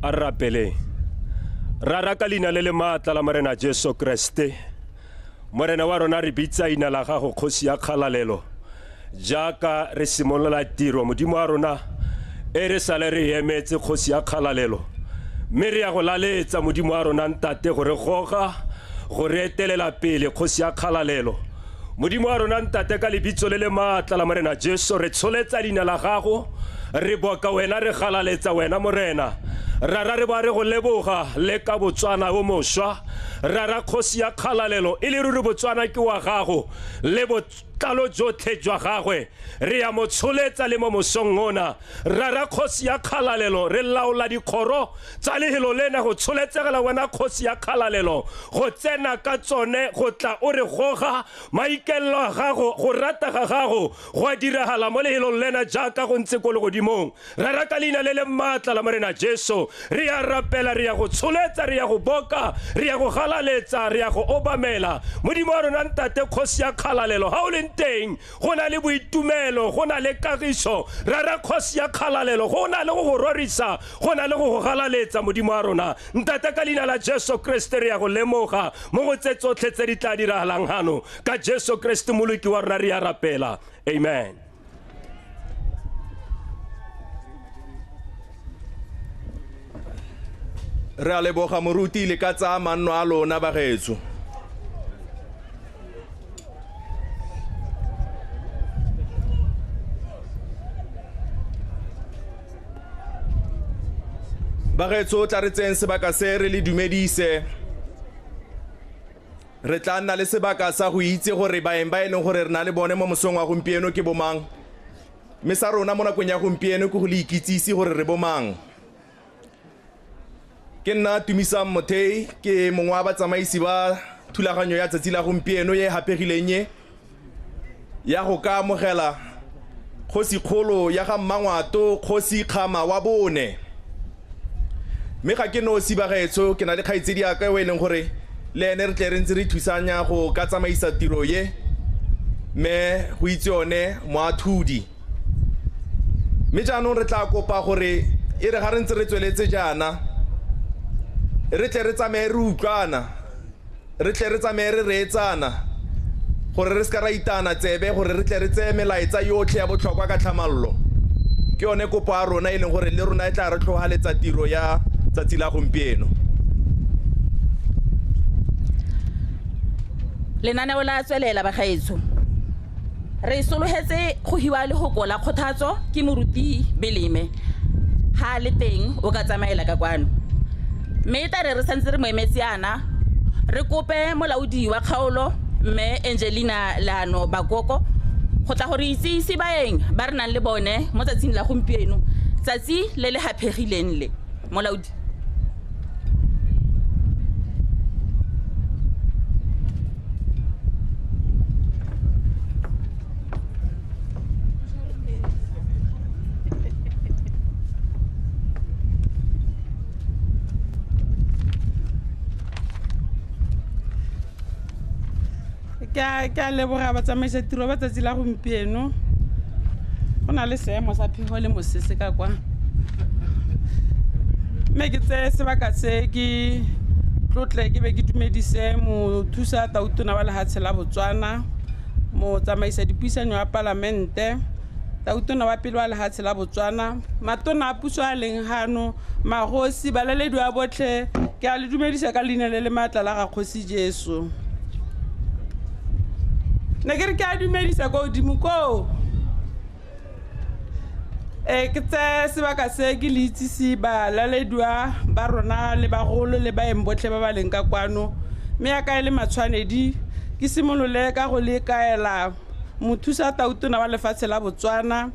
A re rapeleng. Rara ka leina le le maatla la Morena Jesu Kriste, Morena wa rona, re bitsa ina la gago, kgosi ya kgalalelo, jaaka re simolola tiro, Modimo wa rona, e re sale re emetse, kgosi ya kgalalelo, mme re ya go laletsa, Modimo wa rona Ntate, go re goga, go re etelela pele, kgosi ya kgalalelo. Modimo wa rona Ntate, ka lebitso le le maatla la Morena Jesu, re tsholetsa leina la gago, re boka wena, re galaletsa wena, Morena Rara. Re ba re go leboga le ka Botswana o moswa, Rara kgosi ya kgalalelo. E le ruri Botswana ke wa gago le botlalo jotlhe jwa gagwe. Re ya mo tsholetsa le mo mosong ona, Rara kgosi ya kgalalelo. Re laola dikgoro tsa lehelo lena go tsholetsegela wena, kgosi ya kgalalelo, go tsena ka tsone, go tla o re goga. Maikelelo a gago, go rata ga gago go a diragala mo lehelong lena jaaka go ntse ko legodimong. Rara, ka leina le le maatla la Morena Jesu, re ya rapela, re ya go tsholetsa, re ya go boka, re ya go galaletsa, re ya go obamela, Modimo wa rona Ntate kgosi ya kgalalelo. Ga o leng teng go na le boitumelo, go na le kagiso, Rara kgosi ya kgalalelo, go na le go go rorisa, go na le go go galaletsa, Modimo wa rona Ntate. Ka leina la Jesu Kriste re ya go lemoga mo go tse tsotlhe tse di tla diragalang gano. Ka Jesu Kriste moloki wa rona re ya rapela, amen. Re a leboga, moruti. Le ka tsaya manno a lona, bagaetsho. Bagaetsho, tla re tseng sebaka se re le dumedise. Re tla nna le sebaka sa go itse gore baeng ba e leng gore re na le bone mo mosong wa gompieno ke bomang, mme sa rona mo nakong ya gompieno ke go le ikitsise gore re bomang. Ke nna Tumisang Mothei, ke mongwe wa batsamaisi ba thulaganyo ya tsatsi la gompieno e hapegileng e ya go ka amogela kgosikgolo ya ga Mmangwato, Kgosi Kgama wa bone. Mme ga ke nosi, bagaetsho, ke na le kgaitsedi yaka o e leng gore le ene re tle re ntse re thusanya go ka tsamaisa tiro ye, mme go itse yone Moathudi. Mme jaanong re tla kopa gore e re ga re ntse re tsweletse jaana, re tle re tsamaye re utlwana, re tle re tsamaye re reetsana, gore re se ka ra itaana tsebe, gore re tle re tseye melaetsa yotlhe ya botlhokwa ka tlhamallo. Ke yone kopo ya rona e leng gore le rona e tla re tlhogaletsa tiro ya tsatsi la gompieno. Lenaneo la tswelela, bagaetsho. Re sologetse go hiwa le go kola kgothatso ke moruti Beleme. Ga a le teng o ka tsamaela ka kwano, mme ta re re santse re mo emetse yana, re kope molaodi wa kgaolo, mme Angelina Leano Bakoko, go tla gore itsise baeng ba re nang le bone mo tsatsing la gompieno, tsatsi le le haphegileng le. Molaodi. Ke a leboga, batsamaisa tiro ba tsatsi la gompieno. Go na le seemo sa phefo le mosese ka kwa, mme ke tseye sebaka se ke tlotle ke be ke dumedise mothusa tautona wa lehatshe la Botswana, motsamaisa dipuisanyo wa palamente, tautona wa pele wa lehatshe la Botswana, matona a puso a leng gano, magosi, balaledi wa botlhe. Ke a le dumedisa ka leina le le maatla la ga Kgosi Jesu. Ne ke re ke a dumedisa ko godimo koo. Ke tseye sebaka se ke le itsise balalediwa ba rona le bagolo le baeng botlhe ba ba leng ka kwano. Mme yaka e le matshwanedi, ke simolole ka go le kaela mothusa tautona wa lefatshe la Botswana,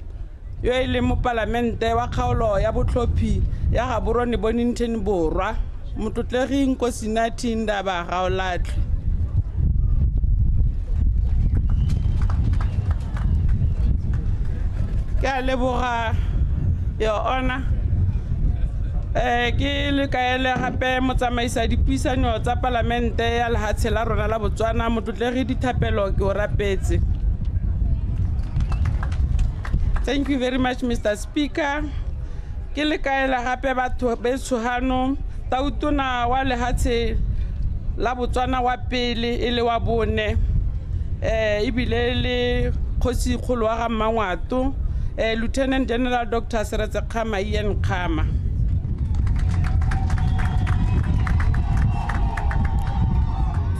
yo e leng mopalamente wa kgaolo ya botlhophi ya Gaborone Bonnington Borwa, motlotlegi Nkosinathi Ndaba Gaolatlhwe. Ke a leboga, Your Honor. Ke le kaele gape motsamaisa dipuisanyo tsa palamente ya lehatshe la rona la Botswana, motlotlegi Dithapelo ke o rapetse. Thank you very much, Mr Speaker. Ke le kaela gape batho betsho gano tautona wa lehatshe la Botswana wa pele e le wa bone ebile le kgosikgolo wa ga Mmangwato Lieutenant General Dr. Seretse Khama Ian Khama.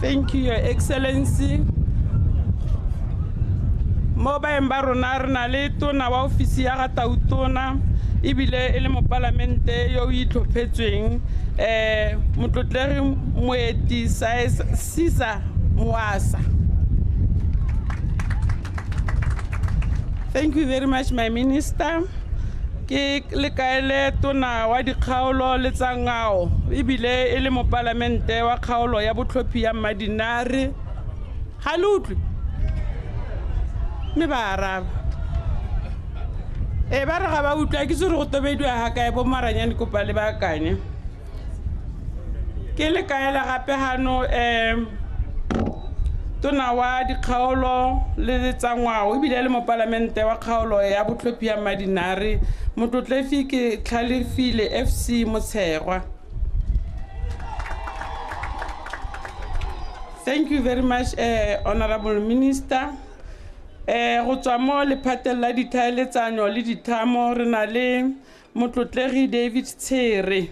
Thank you, Your Excellency. Mo baeng ba rona re na le tona wa ofisi ya ga tautona ebile e le mopalamente yo o itlhophetsweng motlotlegi Moeti Sisa Moasa. Thank you very much, my minister. Ke le kaele tona wa dikgaolo le tsa ngwao ebile e le mopalamente wa kgaolo ya botlhophi ya Mmadinare. Ga le utlwe? Mme ba araba. E ba re ga ba utlwa ke itse gore go tobediwa ga kae bo maranyane kopa le baakanye. Ke le kaela gape gano tona wa dikgaolo le tsa ngwao ebile le mopalamente wa kgaolo ya botlhophi ya Mmadinare motlotlegi ke Tlhalefile FC Motshegwa. Thank you very much, Honorable Minister. Go tswa mo lephateng la dithaeletsanyo le dithamo re na le motlotlegi David Tshere.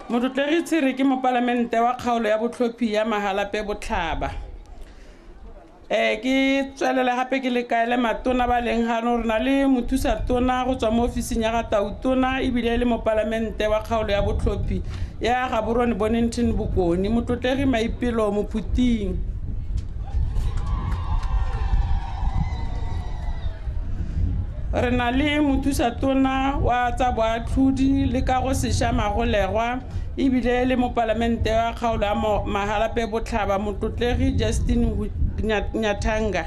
Motlotlegi Tshere ke mopalamente wa kgaolo ya botlhophi ya Mahalapye Botlhaba. Ke tswelela gape ke le kaele matona ba leng gano re na le mothusa tona go tswa mo ofising ya ga tautona ebile le mopalamente wa kgaolo ya botlhophi ya Gaborone Bonnington Bokone motlotlegi Maipelo Mophuting. Re na le mothusa tona wa tsa boatlhodi le kago sešwa magolegwa ebile le mopalamente wa kgaolo ya Mahalapye Botlhaba motlotlegi Justin Nyatanga.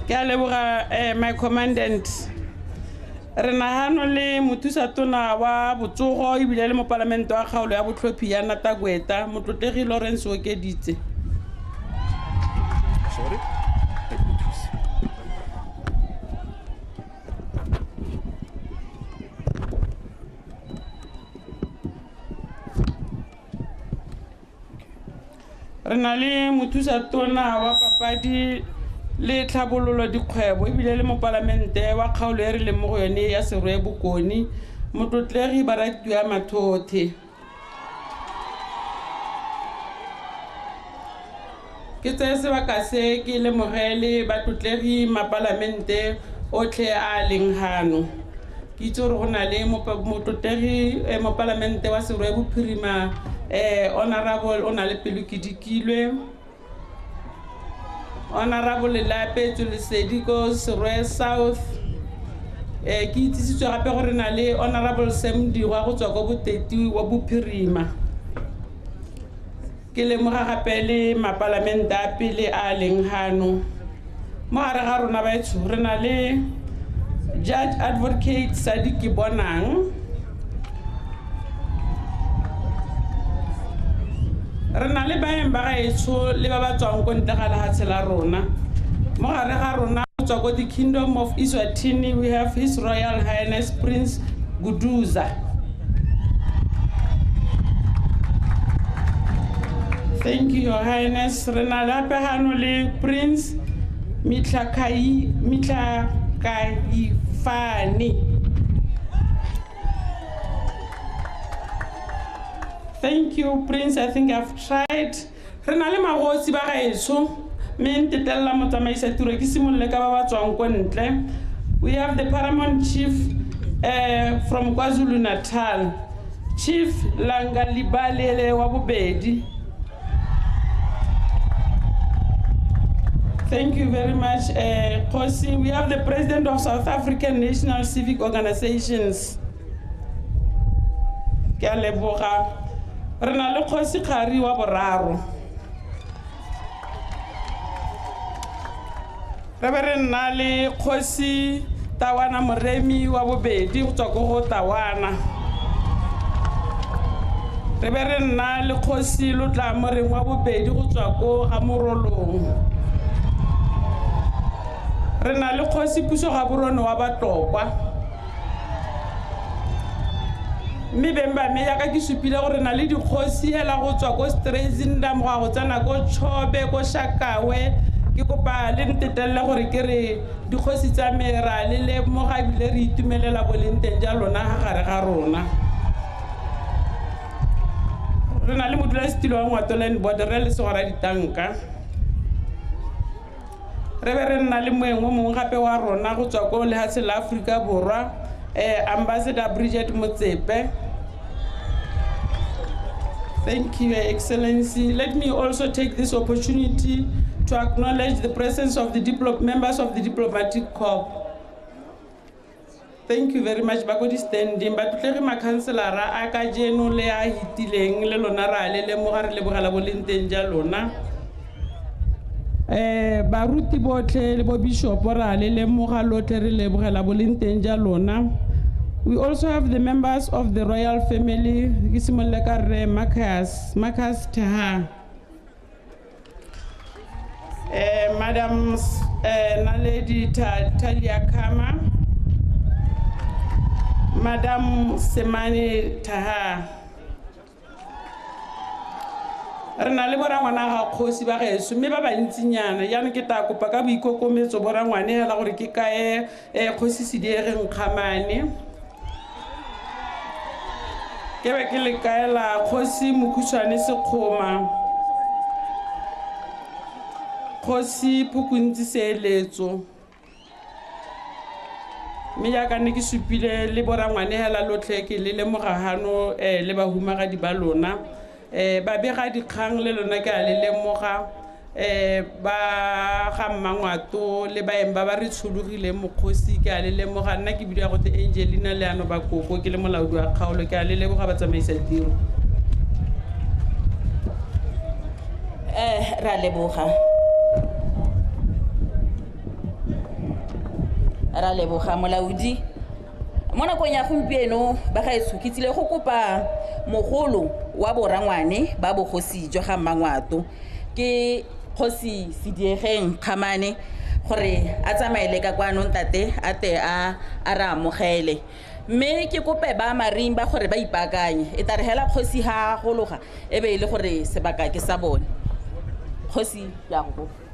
Ke a leboga my commandant. Re nagano le mothusa tona wa botsogo ebile le mopalamente wa kgaolo ya botlhophi ya Natakweta motlotlegi Lawrence Okeditse. Sorry. Re na le mothusa tona wa papadi le tlhabololo dikgwebo ebile le mopalamente wa kgaolo e re leng mo go yone ya Serowe Bokone motlotlegi Baratiwa Mathothe. Ke tseye sebaka se ke lemogele batlotlegi mapalamente otlhe a leng gano. Ke itse gore go na le motlotlegi mopalamente wa Serowe Bophirima Honorable o na le pelo ke dikilwe. Honorable Lapetso Lesedi ko Serowe South. Ke itsisitswe gape gore na le Honorable Sam Dirwa go tswa ko Boteti wa Bophirima. Ke lemoga gape le mapalamente a pele a leng gano. Mo gare ga rona baetsho re na le Judge Advocate Sadiki Bonang. Re na le baeng ba gaetsho le ba ba tswang ko ntle ga lehatshe la rona. Mo gare ga rona go tswa ko the Kingdom of Eswatini we have His Royal Highness Prince Guduza. Thank you, Your Highness. Re na le gape gano le Prince Mitlakaifane. Thank you, Prince. I think I've tried. Re na le magosi ba gaetsho mme ntetelela motsamaisa tiro ke simolole ka ba ba tswang ko ntle. We have the Paramount Chief from KwaZulu Natal, Chief Langalibalele wa bobedi. Thank you very much, Kgosi. We have the President of South African National Civic Organizations. Ke a leboga. Re na le Kgosi Kgari wa boraro. Re be re nna le Kgosi Tawana Moremi wa bobedi go tswa ko go Tawana. Re be re nna le Kgosi Lotlamoreng wa bobedi go tswa ko ga Morolong. Re na le kgosi Puso Gaborone wa Batlokwa. Mme beng ba me yaka ke supile gore na le dikgosi hela go tswa ko Streisendam go ya go tsena ko Chobe ko Shakawe. Ke kopa le ntetelele gore ke re dikgosi tsa me ra le lemoga ebile re itumelela boleng teng ja lona ga gare ga rona. Re na le modulasetilo wa Ngwato Land Board re le Segora Ditanka. Re be re nna le moeng o mongwe gape wa rona go tswa ko lehatshe la Aforika Borwa, Ambassador Bridget Motsepe. Thank you, Your Excellency. Let me also take this opportunity to acknowledge the presence of the members of the diplomatic corps. Thank you very much. Ba ko di standing ba tlotlege makhanselara a kajeno le a hitileng le lona ra le lemoga re lebogela boleng teng ja lona. Baruti botlhe le bo bishop ra le lemoga lotlhe re lebogela boleng teng ja lona. We also have the members of the royal family. Ke simolole ka rre Marcus Taha. Madam Naledi Talia Kama, Madam Semane Taha. Re na le borangwana ga kgosi ba geso mme ba bantsinyana jaanong ke tla kopa ka boikokometso borangwane hela gore ke kae kgosi Sediegeng Kgamane. Ke be ke le kaela kgosi Mokhutshwane Sekgoma, kgosi Phukuntsi Seeletso. Mme jaaka ne ke supile le borangwane hela lotlhe ke le lemoga hano le bahumagadi ba lona. Babega dikgang le lona ke a le lemoga, ba ga Mmangwato le baeng ba ba re tshologileng mokgosi ke a le lemoga. Nna ke bidiwa gote Angelina Leano Bakoko, ke le molaodi wa kgaolo, ke a le leboga batsamaisa tiro. Ra leboga. Ra leboga molaodi. Mo nakong ya gompieno ba gaetsho ke tsile go kopa mogolo wa borangwane ba bogosi jwa ga Mmangwato ke kgosi Sediegeng Kgamane gore a tsamaele ka kwano ntate a te a re amogele. Mme ke kope ba maring ba gore ba ipaakanye e tla re hela kgosi ha gologa e be e le gore sebaka ke sa bone. Kgosi ke a go kopa.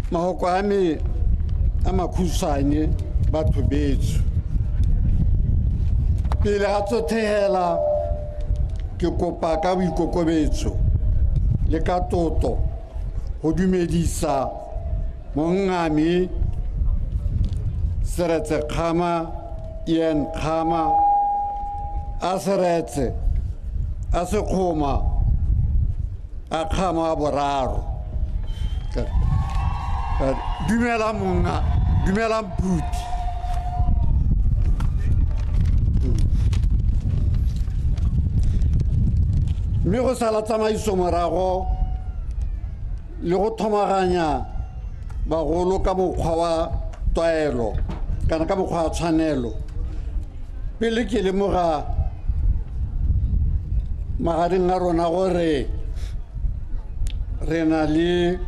Mahoko a me a makhutshwane batho betsho. Pele ga tsotlhe hela ke kopa ka boikokobetso le ka tlotlo go dumedisa mongame Seretse Khama Ian Khama a Seretse a Sekgoma a Khama a boraro. Dumela monga, dumela mputi. Mme go sala tsamaiso morago le go thomaganya bagolo ka mokgwa wa tlwaelo kana ka mokgwa wa tshwanelo. Pele ke lemoga magareng a rona gore re na le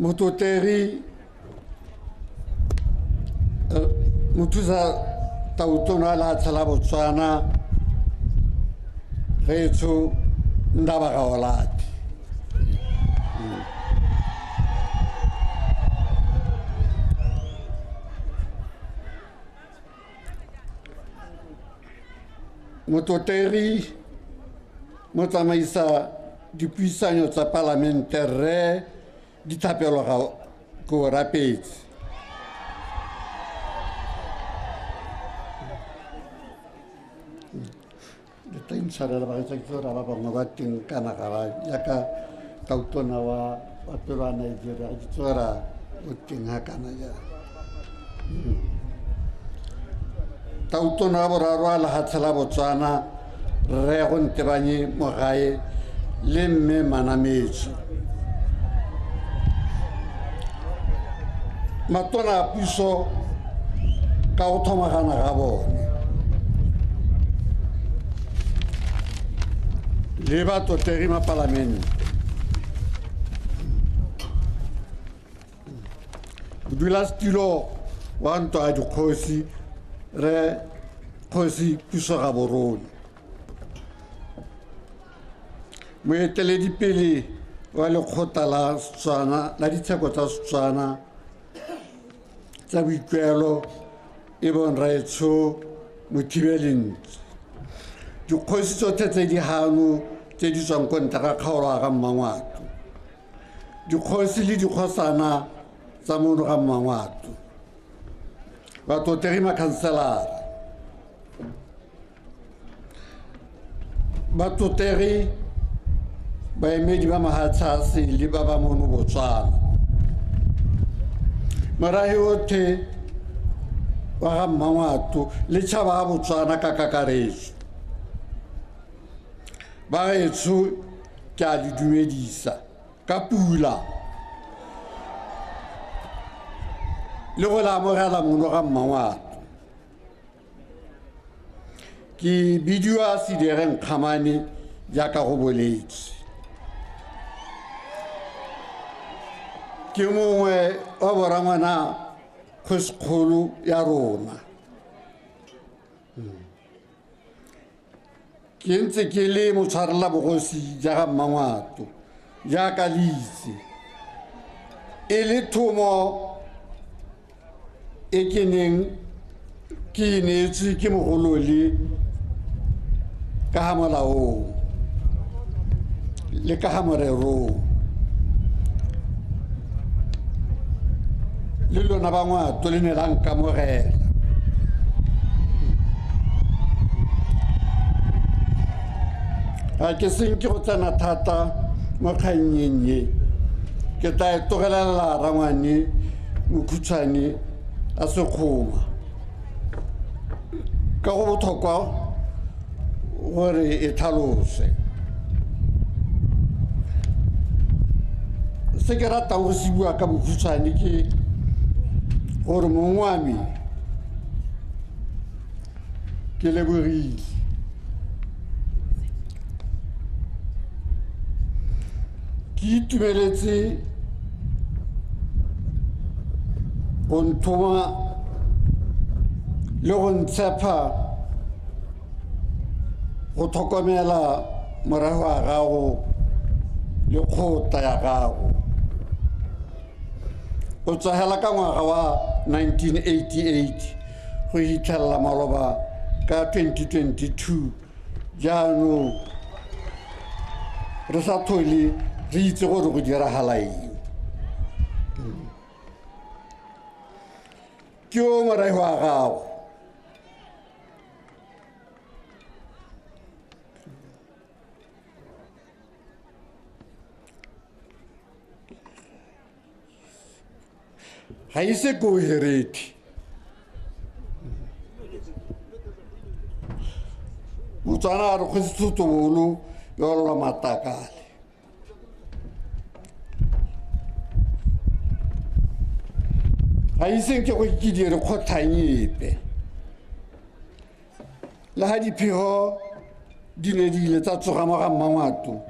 motlotlegi mothusa tautona wa lehatshe la Botswana Retsho Ndaba Gaolathe. Motlotlegi motsamaisa dipuisanyo tsa palamente rre Dithapelo ga ko rapetse. Le tla intshwarela ba ke tsora ba bangwe ba teng kana ga ba yaka tautona wa pelo wa Nigeria ke tsora o teng ha kana ja. Tautona wa boraro a lehatshe la Botswana rre Gontebanye Mogae le mme Manametso. Matona a puso ka go thomagana ga bone le batlotlegi mapalamente. Modulasetilo wa ntlo ya dikgosi re Kgosi Puso Gaborone. Moeteledipele wa lekgotla la Setswana la ditsheko tsa Setswana tsa boikuelo e bong Raetsho Mothibelentsi. Dikgosi tsotlhe tse di hano tse di tswang ko ntle ga kgaolo ya ga Mmangwato. Dikgosi le dikgosana tsa mono ga Mmangwato. Batlotlegi makhanselara. Batlotlegi baemedi ba mahatshe a sele ba ba mono Botswana. Morahe otlhe wa ga Mmangwato le tšhaba ya Botswana ka kakaretso. Bagaetsho ke a le dumedisa ka pula le go le amogela mono ga Mmangwato. Ke bidiwa Sedire Nkgamane jaaka go boletse. Ke mongwe wa borangwana kgosikgolo ya rona. Ke ntse ke le motshwarela bogosi ja ga Mmangwato jaaka le itse. E le thomo e ke neng ke e neetswe ke mogolole ka ga molaong le ka ga morerong. Le lona ba Ngwato le ne la nkamogela. Ga ke senke go tsena thata mo kgannyeng e. Ke tla e tlogelela rangwane mokhutshwane a Sekgoma. Ka go botlhokwa gore e tlhalose. Se ke ratang go se bua ka bokhutshwane ke gore mong wa me ke lebogile. Ke itumeletse go nthoma le go ntshepa go tlhokomela morago wa gago le kgotla ya gago. Go tswa hela ka ngwaga wa 1988 go fitlhelela maloba ka 2022 jaanong re sa tlhole re itse gore go diragala eng. Ke o morahi wa gago. Ga ise ko herethe. Motswana a re kgosi Thotobolo yo lwa matakale. Ga ise nke go ke dire kgotlhang epe. Le ga diphego di ne di ile tsa tsoga mo ga Mmangwato.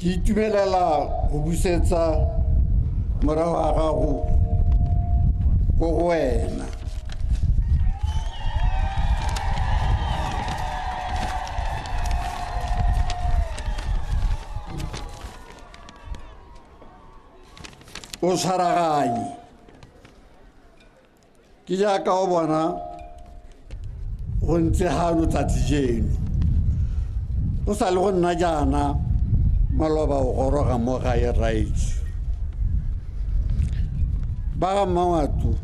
Ke itumelela go busetsa morago ga gago ko go wena. O tshwaraganye. Ke jaaka o bona go ntse gano tsatsi jeno. Go sa le go nna jaana maloba o goroga mo gae raetsho. Ba ga Mmangwato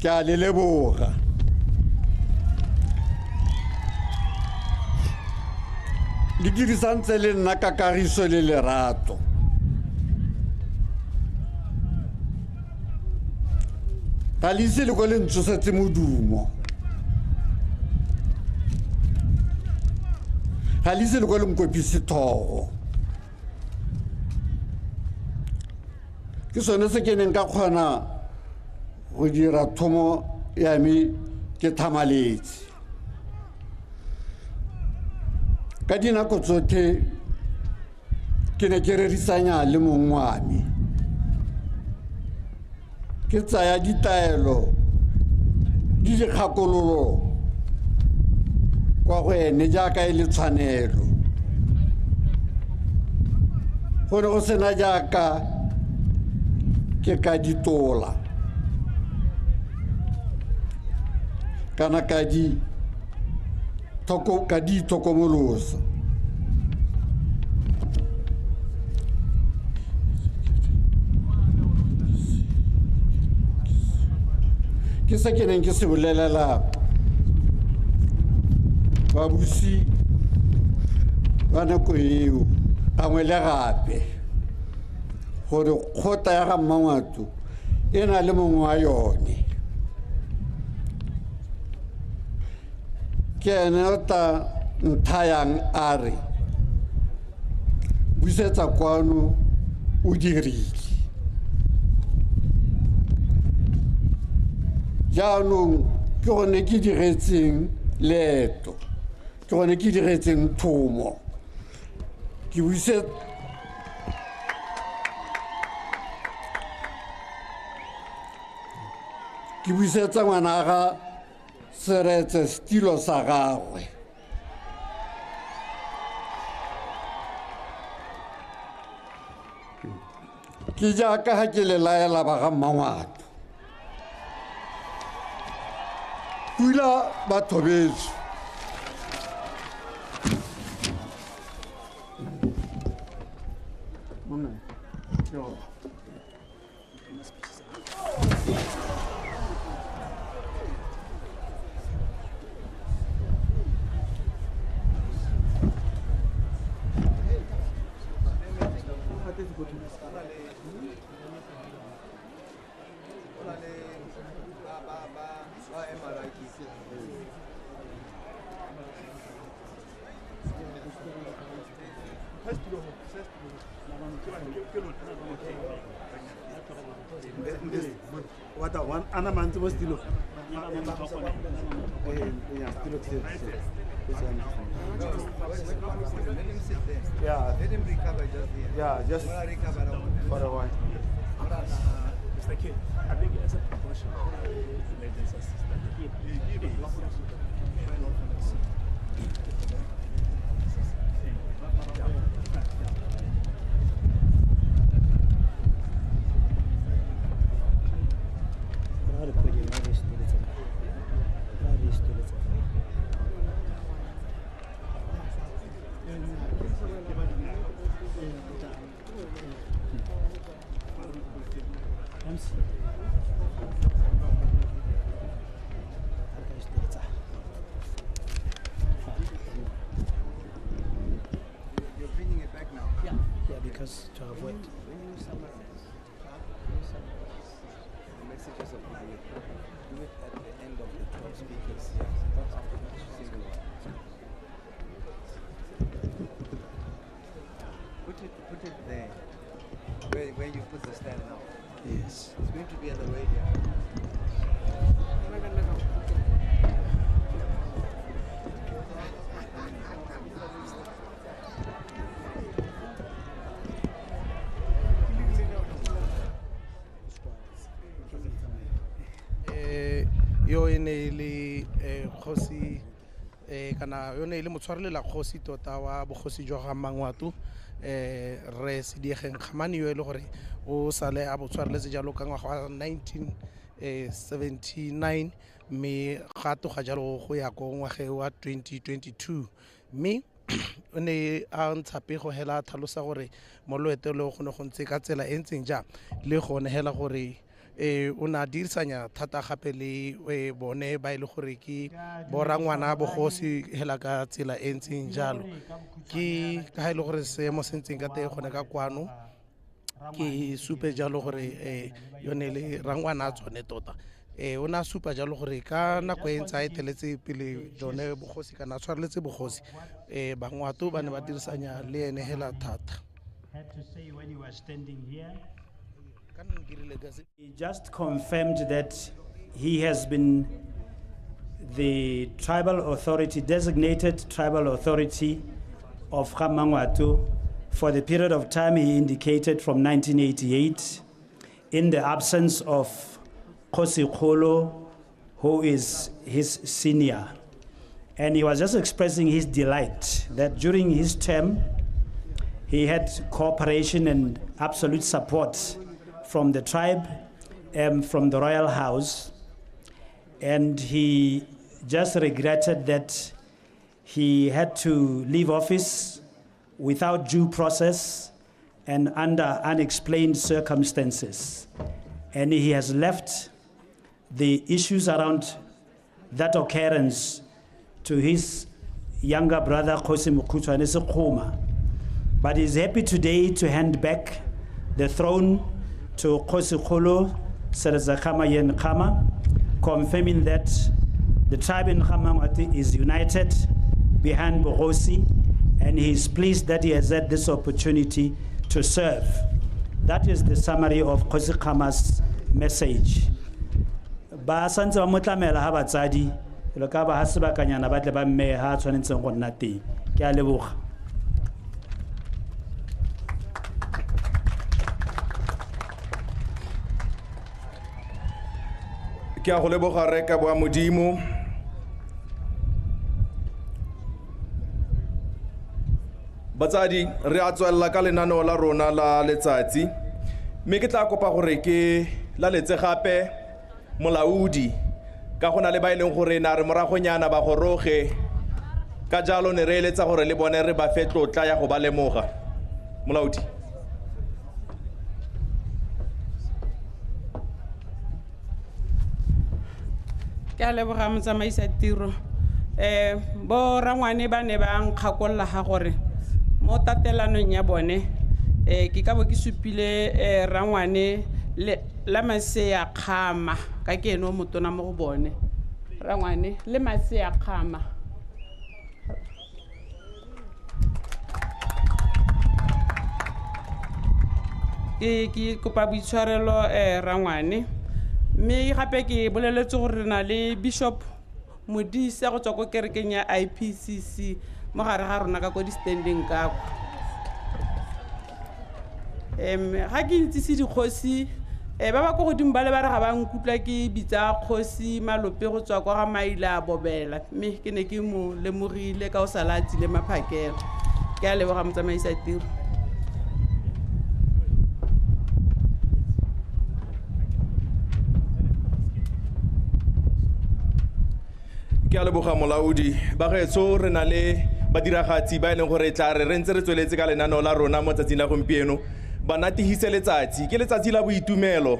ke a le leboga. Le dirisantse le nna ka kagiso le lerato. Ga le ise le ko le ntsosetse modumo. Ga le ise le ko le nkopise thogo. Ke sone se ke neng ka kgona go dira thomo ya me ke thamaletse. Ka dinako tsotlhe ke ne ke rerisanya le mong wa me. Ke tsaya ditaelo di dikgakololo kwa go ene jaaka e le tshwanelo. Go ne go sena jaaka ke ka ditola kana ka di itlhokomolosa. Ke se ke neng ke se bolelela babusi ba nako eo gangwe le gape gore kgotla ya ga Mmangwato e na le mongwe wa yone. Ke ene o tla nthayang a re busetsa kwano o dirile. Jaanong ke gone ke diretseng leeto, ke gone ke diretseng thomo. Ke busetsa ngwana ga Seretse setilo sa gagwe. Ke jaaka ga ke le laela ba ga Mmangwato. Pula batho betsho. Yeah. Let him recover just there. Yeah, just for a while. Mr. K, I think as a precaution, emergency assistant. You're bringing it back now. Yeah, yeah, because to avoid. When you summarize the messages of the day, do it at the end of the 12 speakers, not after each single one. Put it there, where you put the stand now. Yes. It's going to be at the radio. Yo e ne e le kgosi kana yo ne e le motshwarelela kgosi tota wa bogosi jwa ga Mmangwato re Sediegeng Kgamane yo e le gore o sale a bo tshwareletse jalo ka ngwaga wa 1979 mme ga toga jalo go ya ko ngwageng wa 2022 mme o ne a ntsha pego hela a tlhalosa gore mo loeto leo go ne go ntse ka tsela e ntseng jang le gone hela gore O ne a dirisanya thata gape le bone ba e le gore ke borangwana bogosi hela ka tsela e ntseng jalo. Ke ka ha e le gore seemo se ntseng ka teng gone ka kwano, ke supe jalo gore yone le rangwana a tsone tota. O ne a supa jalo gore ka nako e ntse a eteletse pele jone bogosi kana a tshwareletse bogosi, Bangwato ba ne ba dirisanya le ene hela thata. He just confirmed that he has been the tribal authority, designated tribal authority of Ga-Mangwato for the period of time he indicated from 1988, in the absence of Kgosi Kgolo, who is his senior. And he was just expressing his delight that during his term, he had cooperation and absolute support from the tribe and from the royal house. And he just regretted that he had to leave office without due process and under unexplained circumstances. And he has left the issues around that occurrence to his younger brother, Kgosi Mokhutshwane Sekgoma. But he's happy today to hand back the throne to Kgosi Kgolo Seretse Khama Ian Khama, confirming that the tribe in Ga-Mangwato is united behind Bogosi, and he is pleased that he has had this opportunity to serve. That is the summary of Kgosi Khama's message. Ba santse ba mo tlamela ha batsadi, lo ka ba ha sebakanyana ba tle ba mme ha tshwanetseng go nna teng. Ke a leboga. Ke a go leboga re ka boa Modimo. Batsadi, re a tswelela ka lenaneo la rona la letsatsi, mme ke tla kopa gore ke laletse gape molaodi ka go na le ba e leng gore na re moragonyana ba goroge, ka jalo ne re eletsa gore le bone re ba fe tlotla ya go ba lemoga. Molaodi. Ke a leboga motsamaisa tiro. Bo rangwane ba ne ba nkgakolola ga gore mo tatelanong ya bone, ke ka bo ke supile rangwane la Masea Khama, ka ke ene o motona mo go bone. Rangwane le Masea Khama. Ke kopa boitshwarelo rangwane, mme gape ke boleletse gore re na le Bishop Modise go tswa ko kerekeng ya IPCC mo gare ga rona ka ko di-standing ka kwa. Ga ke itsise dikgosi, ba ba ko godimo ba le ba re ga ba nkutlwa ke bitsa kgosi Malope go tswa kwa ga Maila a Bobela, mme ke ne ke mo lemogile ka o sala a tsile maphakela. Ke a leboga motsamaisa tiro. Ke a leboga molaodi. Bagaetsho, re na le badiragatsi ba e leng gore tla re re ntse re tsweletse ka lenaneo la rona mo tsatsing la gompieno. Ba natihise letsatsi, ke letsatsi la boitumelo,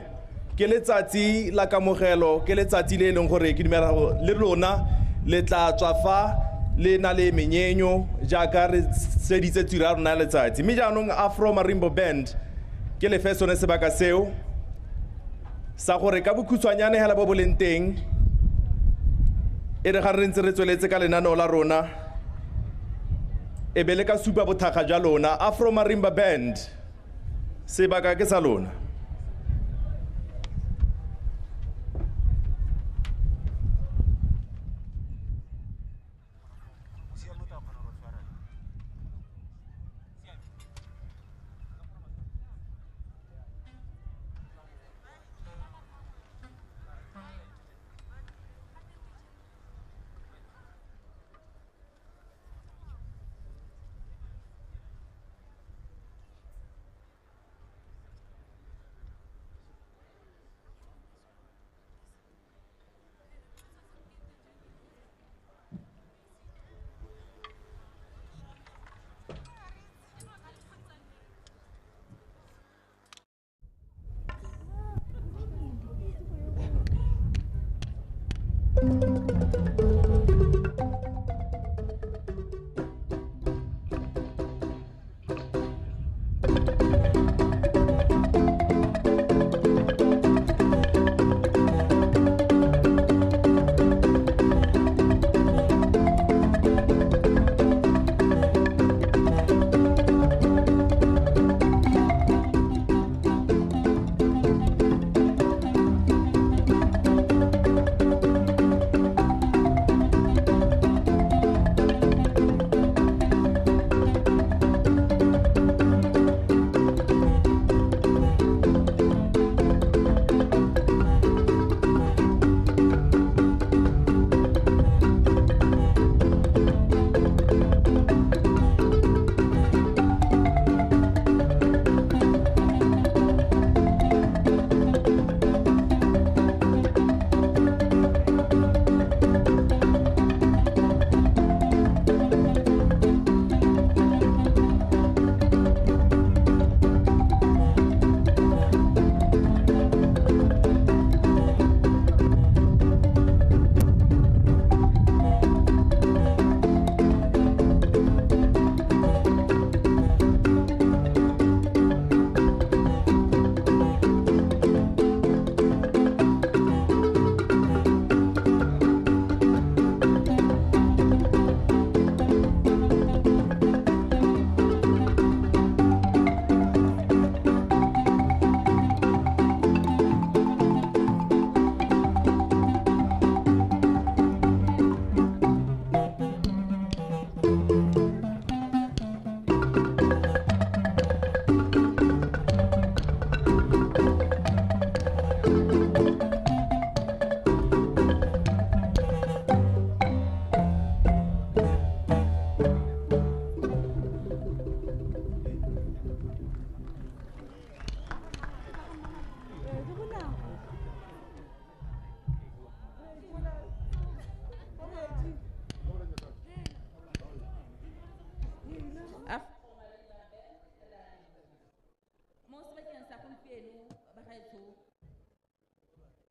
ke letsatsi la kamogelo, ke letsatsi le e leng gore ke dumela gore le lona le tla tswa fa le na le menyenyo jaaka re seditse tiro ya rona ya letsatsi. Mme jaanong Afro Marimba Band ke lefe sone sebaka seo sa gore ka bokhutshwanyane hela bo bo leng teng, e re ga re ntse re tsweletse ka lenaneo la rona, e be le ka supa bothakga jwa lona. Afro Marimba Band, sebaka ke sa lona.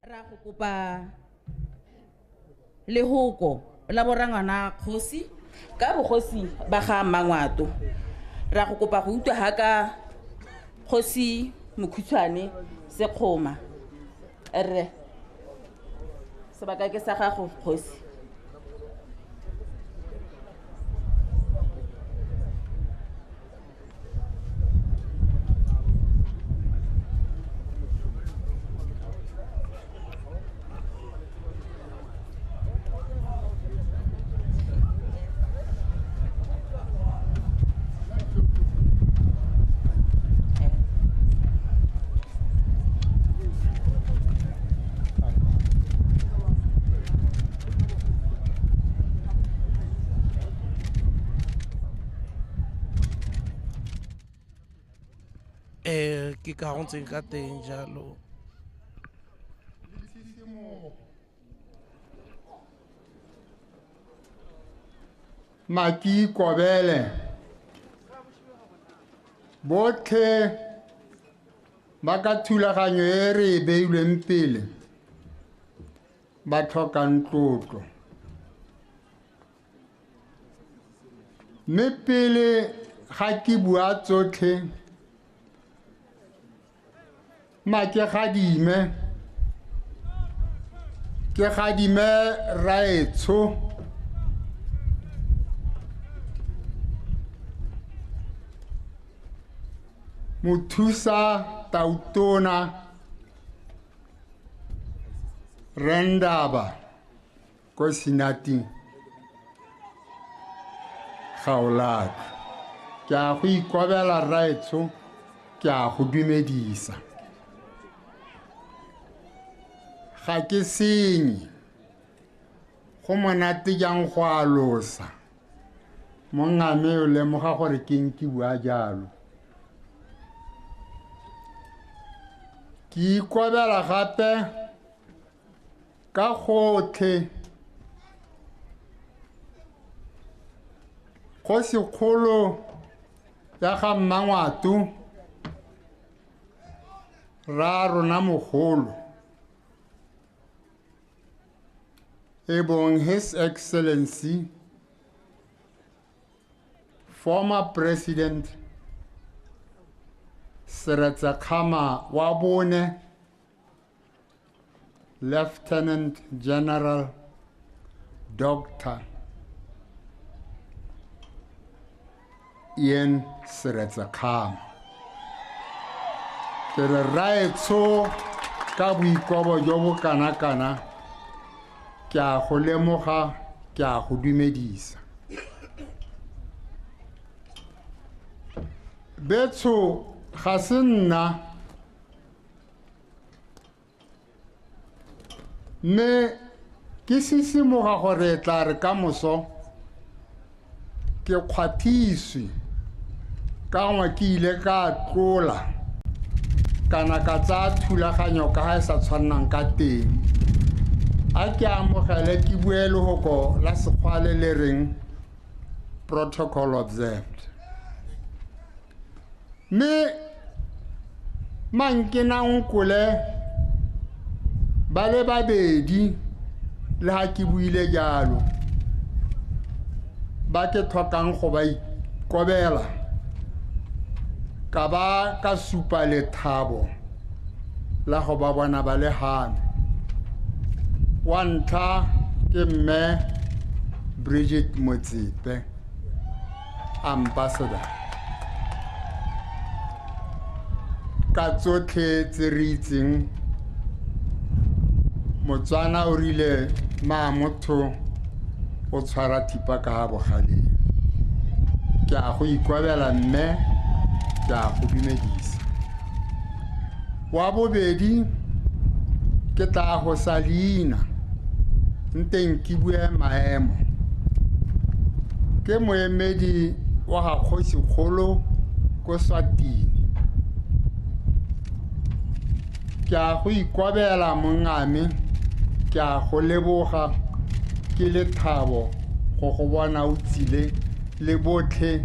Ra go kopa lehoko la borangwana kgosi ka bogosi ba ga Mmangwato. Ra go kopa go utlwa ha ka kgosi Mokhutshwane Sekgoma. Rre, sebaka ke sa gago kgosi. Ke ka go ntseng ka teng jalo. Maki Kobele botlhe ba ka thulaganyo e re e beilweng pele ba tlhokang tlotlo. Mme pele ga ke bua tsotlhe, ma ke gadime raetsho mothusa tautona Rendaba ko Sinati Gaolaka. Ke a go ikobela raetsho, ke a go dumedisa. Ga ke senye, go monate jang go alosa. Mongame o lemoga gore ke eng ke bua jalo. Ke ikobela gape ka gotlhe kgosikgolo ya ga Mmangwato ra rona mogolo e bong His Excellency former President Seretse Khama wa bone, Lieutenant General Dr. Ian Seretse Khama. Ke re raetsho ka boikobo jo bo kana-kana, ke a go lemoga, ke a go dumedisa. Betsho ga se nna, mme ke sisimoga gore e tla re ka moso ke kgwathiswe ka gongwe ke ile ka tlola kana ka tsaya thulaganyo ka ga e sa tshwannang ka teng. A ke amogele ke bue lehoko la sekgwa le le reng protocol observed. Mme mankenankole ba le babedi le ha ke buile jalo ba ke tlhokang go ba ikobela ka ba ka supa lethabo la go ba bona ba le hame. Wa ntlha ke mme Bridget Motsepe, ambassador. Ka tsotlhe tse re itseng, Motswana o rile ma motho o tshwara thipa ka ha bogaleng. Ke a go ikobela mme ke a go dumedisa. Wa bobedi ke tla go sa leina nteng ke bue maemo. Ke moemedi wa ga kgosikgolo ko Swatini. Ke a go ikobela mongame, ke a go leboga, ke lethabo go go bona o tsile le botlhe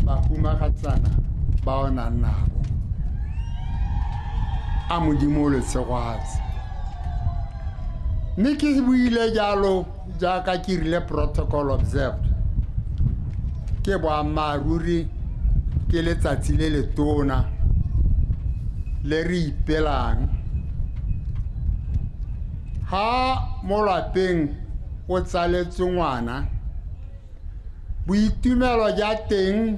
bahumagatsana ba o nang nabo. A Modimo o le tshegofatse. Mme ke buile jalo jaaka ke rile protocol observed. Ke boammaaruri ke letsatsi le letona le re ipelang. Ha mo lapeng o tsaletswe ngwana, boitumelo ja teng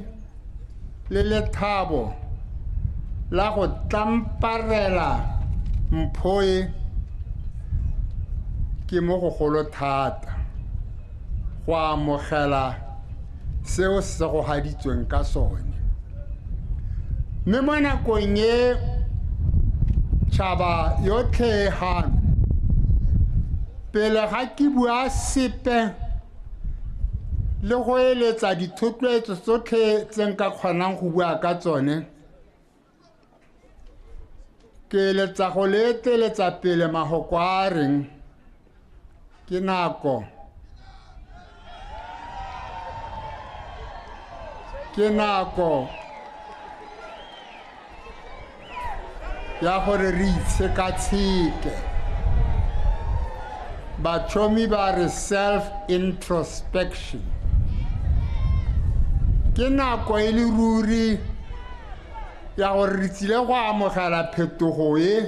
le lethabo la go tlamparela mpho e ke mo go golo thata go amogela seo se go haditsweng ka sone. Mme mo nakong e tšhaba yotlhe e gano, pele ga ke bua sepe le go eletsa dithotloetso tsotlhe tse nka kgonang go bua ka tsone, ke eletsa go le eteletsa pele mahoko a reng ke nako, ke nako ya gore re itshekatsheke. Bathomi ba re self-introspection. Ke nako e le ruri ya gore re tsile go amogela phetogo e,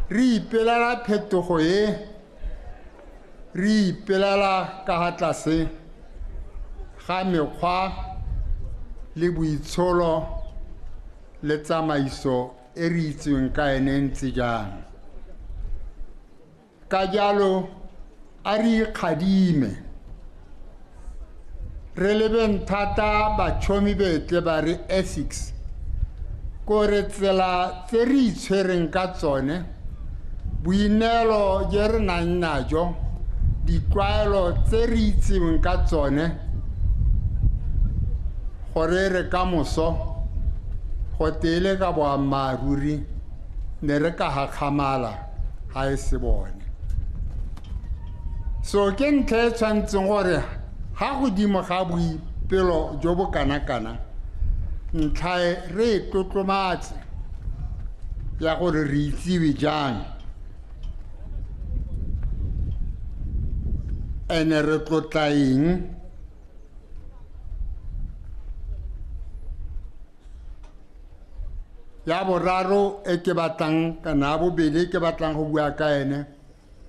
re ipelela phetogo e, re ipelela ka ga tlase ga mekgwa le boitsholo le tsamaiso e re itseng ka ene e ntse jang. Ka jalo a re ikgadime, re lebeng thata batšhomi betle ba re ethics, kore tsela tse re itshwereng ka tsone, boineelo je re nang najo, ditlwaelo tse re itseng ka tsone, gore re ka moso go tele ka boammaaruri ne re ka gakgamala ga e se bone. So ke ntlha e tshwanetseng gore ga godimo ga boipelo jo bo kana-kana, ntlha e re e tlotlomatse ya gore re itsiwe jang, ene re tlotla eng. Ya boraro e ke batlang kana ya bobedi e ke batlang go bua ka ene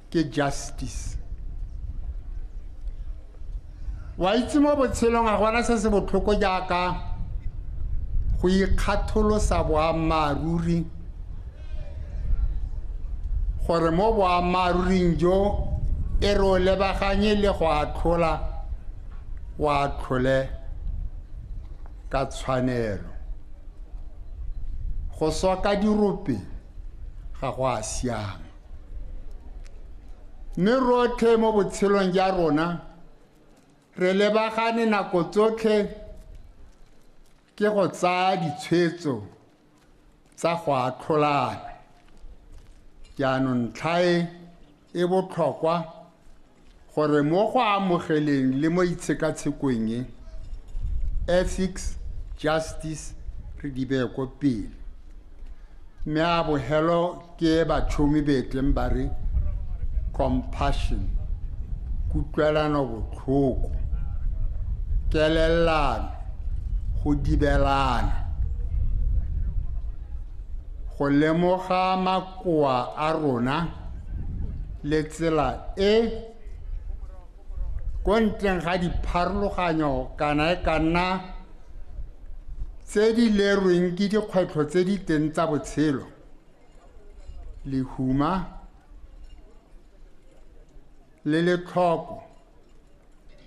ke justice. Wa itse mo botshelong ga gona se se botlhoko jaaka go ikgatholosa boammaaruri, gore mo boammaaruring jo e re o lebaganye le go atlhola, o atlhole ka tshwanelo. Go soka dirope ga go a siama. Mme rotlhe mo botshelong ja rona re lebagane nako tsotlhe ke go tsaya ditshwetso tsa go atlholana. Jaanong ntlha e e botlhokwa gore mo go amogeleng le mo itshekatshekong e, ethics, justice re di beye ko pele. Mme a bogelo ke batšhomi betleng ba re compassion, kutlwelano botlhoko, kelellano, go dibelana, go lemoga makoa a rona le tsela e ko ntleng ga dipharologanyo kana e ka nna tse di lerweng ke dikgwetlho tse di teng tsa botshelo, lehuma le letlhoko,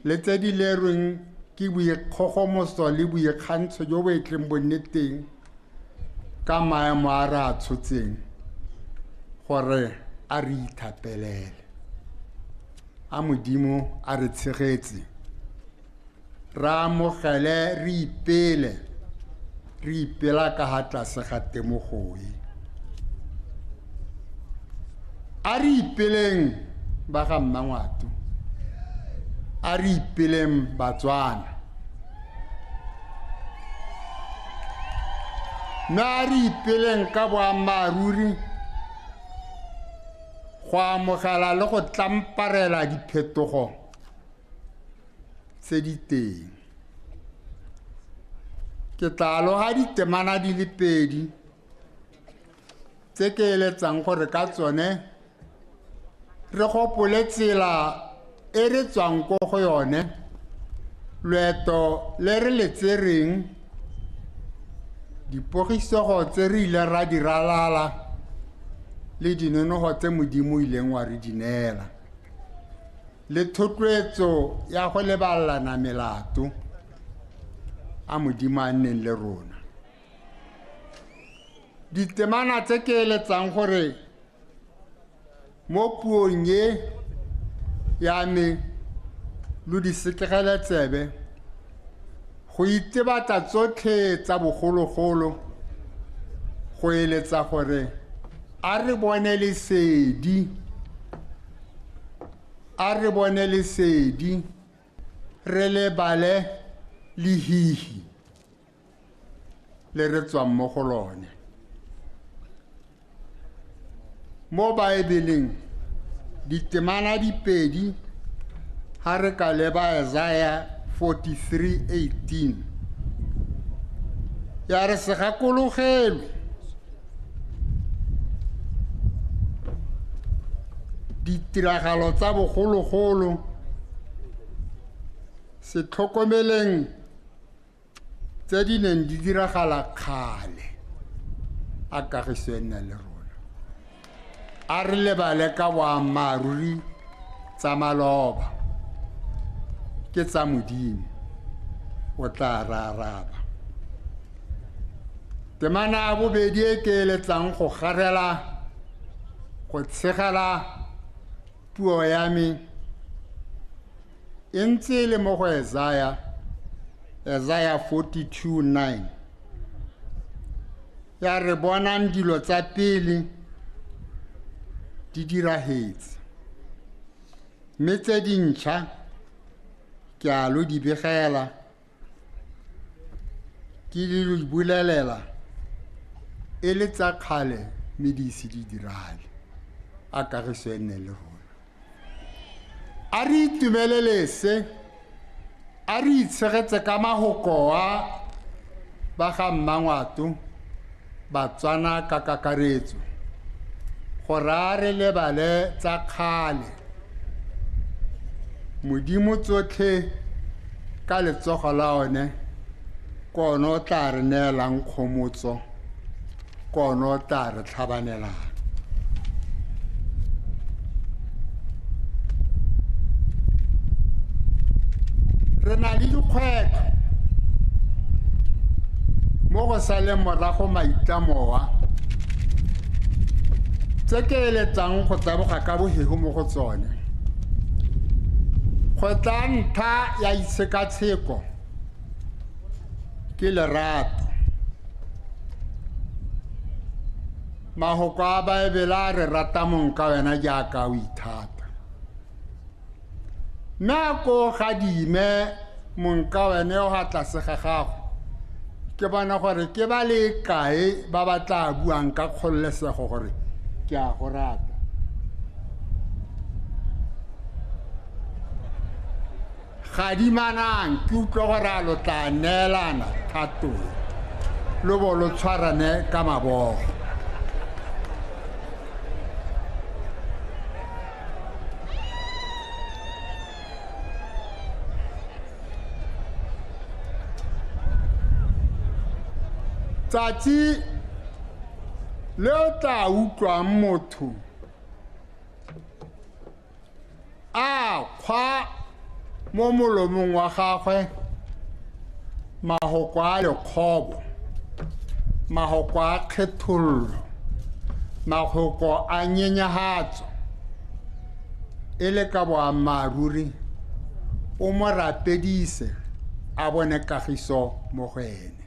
le tse di lerweng Ke boikgogomoso le boikgantsho jo bo etleng bo nne teng ka maemo a re a tshotseng gore a re ithapelele. A Modimo a re tshegetse, re amogele, re ipele, re ipela ka ha tlase ga temogo e. A re ipeleng ba ga Mmangwato, a re ipeleng Batswana, mme a re ipeleng ka boammaaruri go amogela le go tlamparela diphetogo tse di teng. Ke tla loga ditemana di le pedi tse ke eletsang gore ka tsone re gopole tsela e re tswang ko go yone, loeto le re le tsereng, dipogisego tse re ileng ra di ralala le dinonogo tse Modimo ileng wa re di neela, le thotloetso ya go lebalelana melato a Modimo a nneng le rona. Ditemana tse ke eletsang gore mo puong e ya me lo di sekegele tsebe go itebatsa tsotlhe tsa bogologolo, go eletsa gore a re bone lesedi, a re bone lesedi, re lebale lehihi le re tswang mo go lone. Mo Baebeleng ditemana di pedi ha re ka leba Isaiah 43:18 ya re se gakologelwe ditiragalo tsa bogologolo, se tlhokomeleng tse di neng di diragala kgale, a kagiso e nne le rona. A re lebale ka boammaaruri tsa maloba, ke tsa Modimo, o tla re araba. Temana ya bobedi e ke eletsang go garela, go tshegela puo ya me e ntse e le mo go Isaiah, Isaiah 42:9 ya re bonang dilo tsa pele di diragetse, mme tse dintšha ke a lo di begela, ke di lo bulelela e le tsa kgale mme di ise di diragale. A kagiso e nne le rona. A re itumelele se, a re itshegetse ka mahoko a ba ga Mmangwato, Batswana ka kakaretso, gore a re lebale tsa kgale. Modimo tsotlhe ka letsogo la one ke one o tla re neelang kgomotso, ke one o tla re tlhabanelang. Re na le dikgwetlho mo go saleng morago maitlamo a tse ke eletsang go taboga ka bohego mo go tsone. Kgwetla ntlha ya itshekatsheko ke lerato. Mahoko a Baebele a re rata mong ka wena jaaka o ithata, mme a ko gadime mong ka wena yo ga tlase ga gago, ke bona gore ke ba le kae ba ba tla buang ka kgololesego gore ke a go rata. Gadimanang, ke utlwa gore a lo tla neelana thato, lo bo lo tshwarane ka mabogo. Tsatsi le o tla utlwang motho a kgwa mo molomong wa gagwe Mahoko a lekgobo, mahoko a kgethollo, mahoko a nyenyahatso, e le ka boammaaruri o mo rapedise a bone kagiso mo go ene.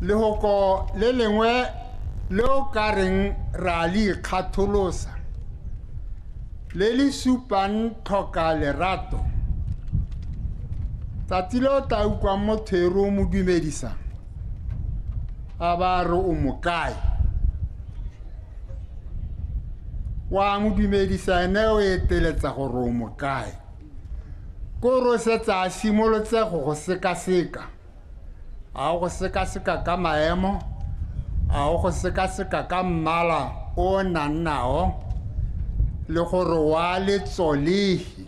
Lehoko le lengwe le o ka reng ra le ikgatholosa, le le supang tlhoka lerato, tsatsi le o tla utlwang motho e re o mo dumedisa a ba re o mo kae, wa mo dumedisa ene o eteletsa gore o mo kae, ko re o setse a simolotse go go sekaseka, a o go sekaseka ka maemo, a o go sekaseka ka mmala o nang nao, le gore wa letsolegi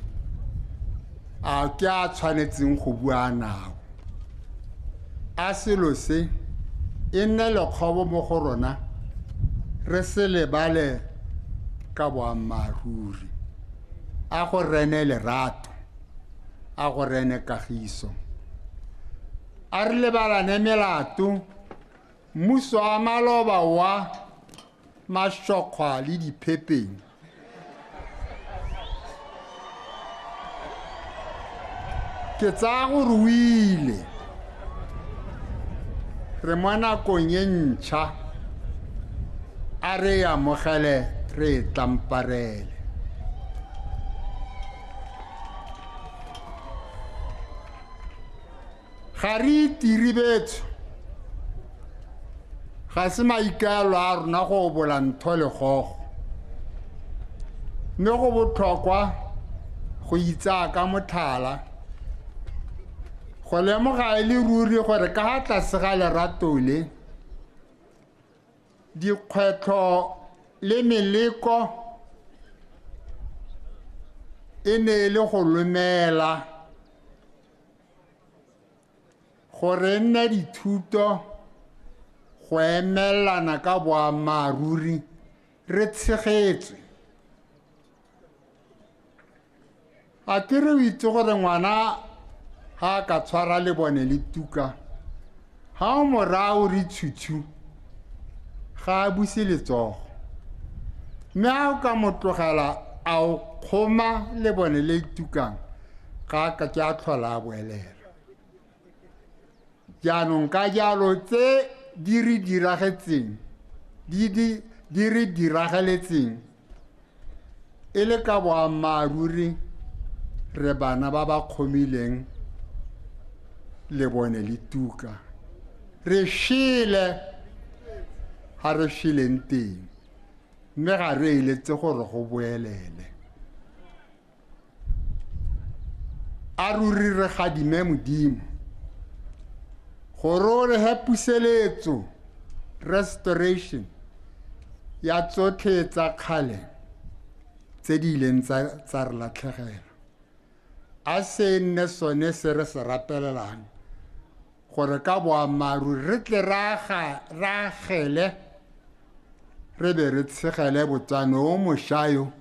a ke a tshwanetseng go bua nao. A selo se e nne lekgobo mo go rona, re se lebale ka boammaaruri. A go rene lerato, a go rene kagiso, a re lebalane melato, mmuso wa maloba wa mashokgwa le diphepeng. Ke tsaya gore o ile, re mo nakong e ntšha, a re e amogele re e tlamparele. Ga re itire betsho, ga se maikaelelo a rona go obola ntho legogo, mme go botlhokwa go itsaya ka motlhala, go lemoga e le ruri gore ka ga tlase ga lerato le, dikgwetlho le meleko e ne e le go lomela gore nne dithuto go emelana ka boammaaruri re tshegetswe. A ke re o itse gore ngwana ha a ka tshwara lebone le tuka, ha o mo raya o re tshutshwu, ga a buse letsogo, mme ha o ka mo tlogela a o kgoma lebone le tukang, ga a ka ke a tlhola a boelela. Jaanong ka jalo tse di re diragetseng, di re diragaletseng e le ka boammaaruri re bana ba ba kgomileng lebone le tuka, re shele ha re sheleng teng, mme ga re eletse gore go boelele. A ruri re gadime Modimo gore o re he puseletso, restoration ya tsotlhe tsa kgale tse di ileng tsa re latlhegela. A se nne sone se re se rapelelang, gore ka boammaaruri re tle re agele re be re tshegele Botswana o mošwa yo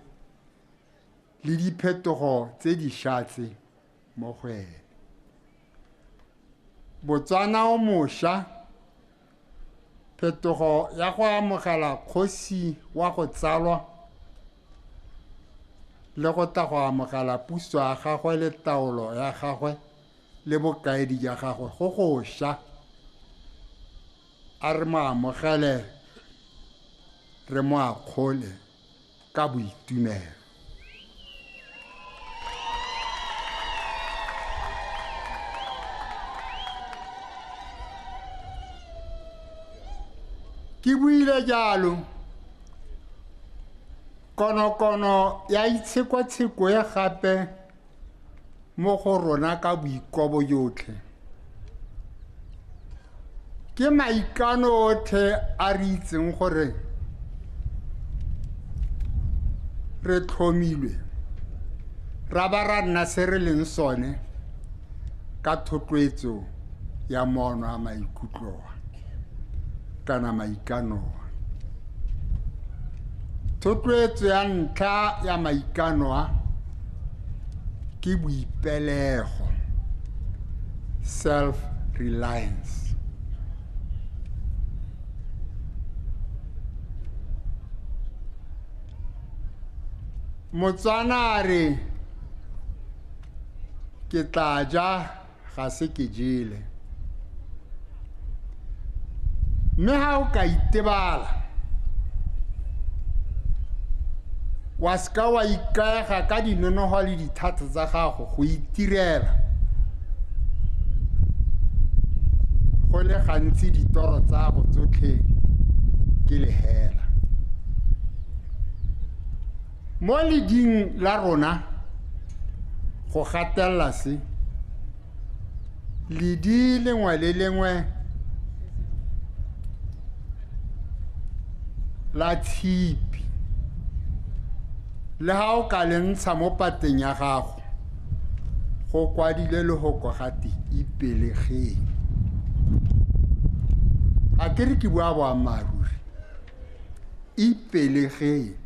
le diphetogo tse di ša tse mo go ene. Botswana o mošwa, phetogo ya go amogela kgosi wa go tsalwa le go tla go amogela puso ya gagwe le taolo ya gagwe le bokaedi ja gagwe go go ša, a re mo amogele re mo akgole ka boitumelo. Ke buile jalo, konokono ya itshekatsheko e gape mo go rona ka boikobo jotlhe. Ke maikano otlhe a re itseng gore re tlhomilwe, ra ba ra nna se re leng sone ka thotloetso ya moono a maikutlo kana maikano. Thotloetso ya ntlha ya maikano a ke boipelego, self-reliance. Motswana a re ke tla ja ga se ke jele, mme ha o ka itebala wa seka wa ikaega ka dinonogo le dithata tsa gago go itirela, go le gantsi ditoro tsa go tsotlhe ke lehela. Mo leding la rona go gatelela se, ledi lengwe le lengwe la tshipi le ha o ka le ntsha mo pateng ya gago go kwadile lehoko gate ipelegeng. A ke re ke bua boammaaruri, ipelegeng.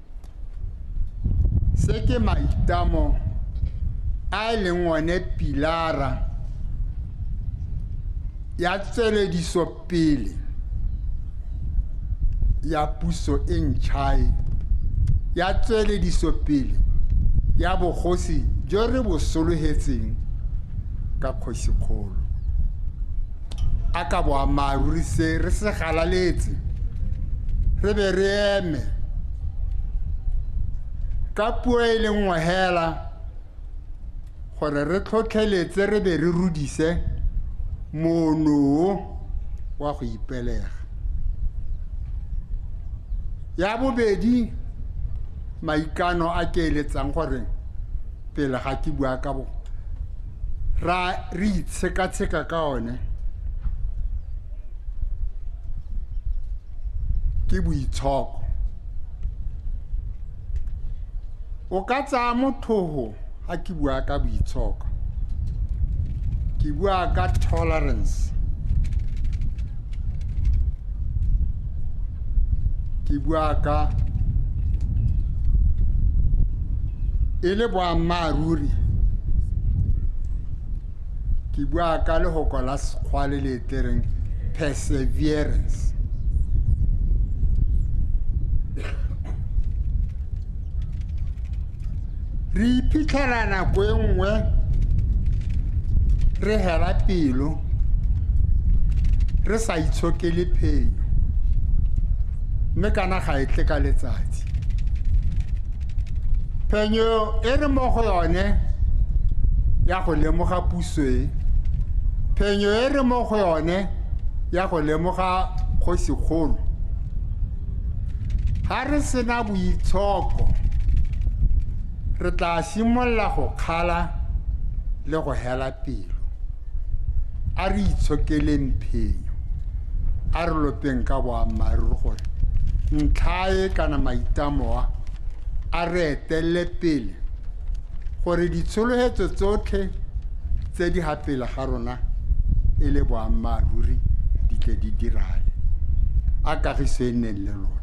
Se ke maitamo a e leng one pilara ya tswelediso pele ya puso e ntšha, ya tswelediso pele ya bogosi jo re bo sologetseng ka kgosikgolo. A ka boammaaruri se re se galaletse, re be re eme ka puo e le nngwe hela gore re tlhotlheletse re be re rudise mono wa go ipelega. Ya bobedi, maikano a ke eletsang gore pele ga ke bua ka bo ra re itshekatsheka ka one ke boitshoko. O ka tsaya mothogo ha ke bua ka boitshoko, ke bua ka tolerance, ke bua ka e le boammaaruri, ke bua ka lehoko la sekgwa le le tlereng perseverance. Re iphitlhela nako e nngwe re hela pelo, re sa itshokele phenyo, mme kana ga e tle ka letsatsi. Phenyo e re mo go yone ya go lemoga puso e, phenyo e re mo go yone ya go lemoga kgosikgolo, ha re sena boitshoko re tla simolola go kgala le go hela pelo. A re itshokeleng phenyo, a re lopeng ka boammaaruri gore ntlha e kana maitamo a re etelele pele gore ditshologetso tsotlhe tse di ha pele ga rona e le boammaaruri di tle di dirale. A kagiso e nneng le lona.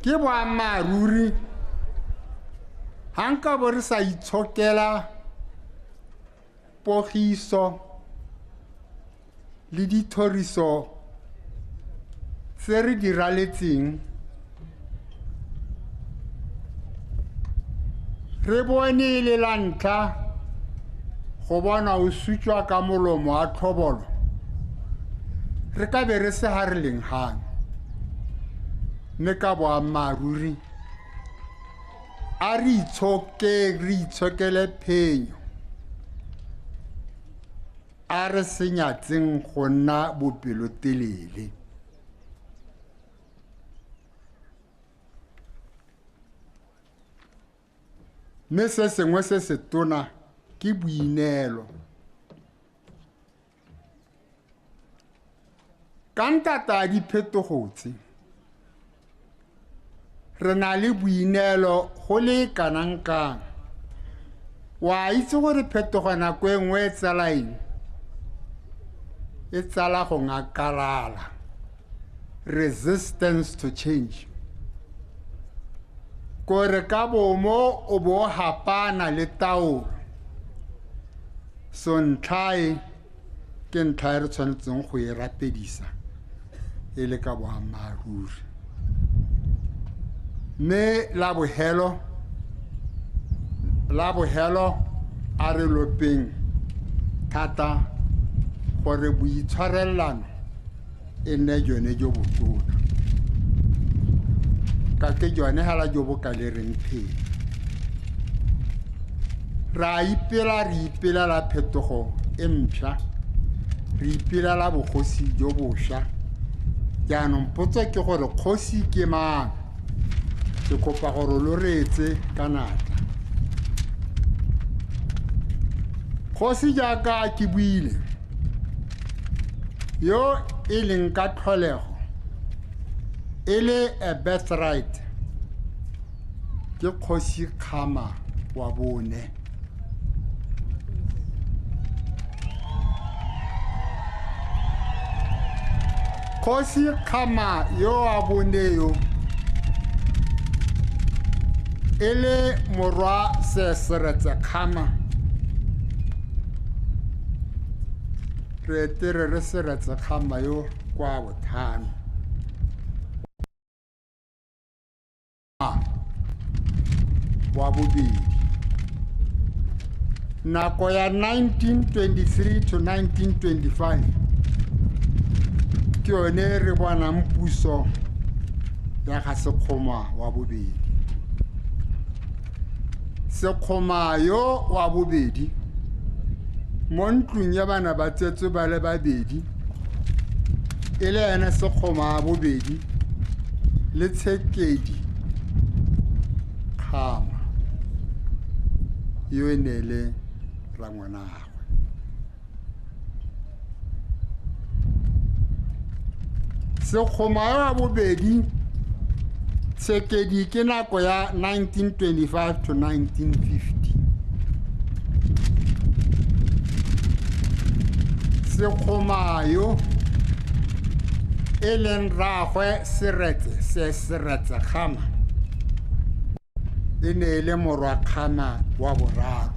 Ke boammaaruri ha nka bo re sa itshokela pogiso le dithoriso tse re di raletseng, re bone e le la ntlha go bona o sutswa ka molomo wa tlhobolo, re ka be re se ha re leng gano. Mme ka boammaaruri a re itshokeng, re itshokele phenyo, a re se nyatseng go nna bopelotelele. Mme se sengwe se se tona ke boineelo. Ka ntata ya diphetogo tse, re na le boineelo go le kanang kang. Wa itse gore phetogo nako e nngwe e tsala eng? E tsala go ngakalala. resistance to change. Kore ka bomo o bo hapana le taolo. So ntlha e ke ntlha e re tshwanetseng go e rapedisa e le ka boammaaruri. Mme la bohelo a re lopeng thata gore boitshwarelano e nne jone jo botona, ka ke jone hela jo bo ka lereng phele. Ra ipela, re ipelela phetogo e mpšha, re ipelela bogosi jo bošwa. Jaanong potso ke gore kgosi ke mang? Ke kopa gore lo reetse ka natla. Kgosi jaaka ke buile, yo e leng ka tlholego e le a birthright, ke Kgosi Khama wa bone. Kgosi Khama yo wa bone yo e le morwa Seretse Khama. Re tere re Seretse Khama yo kwa bothano wa bobedi. Nako ya 1923 to 1925 ke yone re bonang puso ya ga Sekgoma wa bobedi. Sekgoma yo wa bobedi mo ntlong ya bana ba tsetswe ba le babedi, e le ene Sekgoma wa bobedi le Tshekedi Khama yo e ne le rangwanagwe. Sekgoma wa bobedi Tshekedi ke nako ya 1925 to 1950. Sekgoma yo e leng rraagwe Seretse se Seretse Khama e ne e le morwa Khama wa boraro.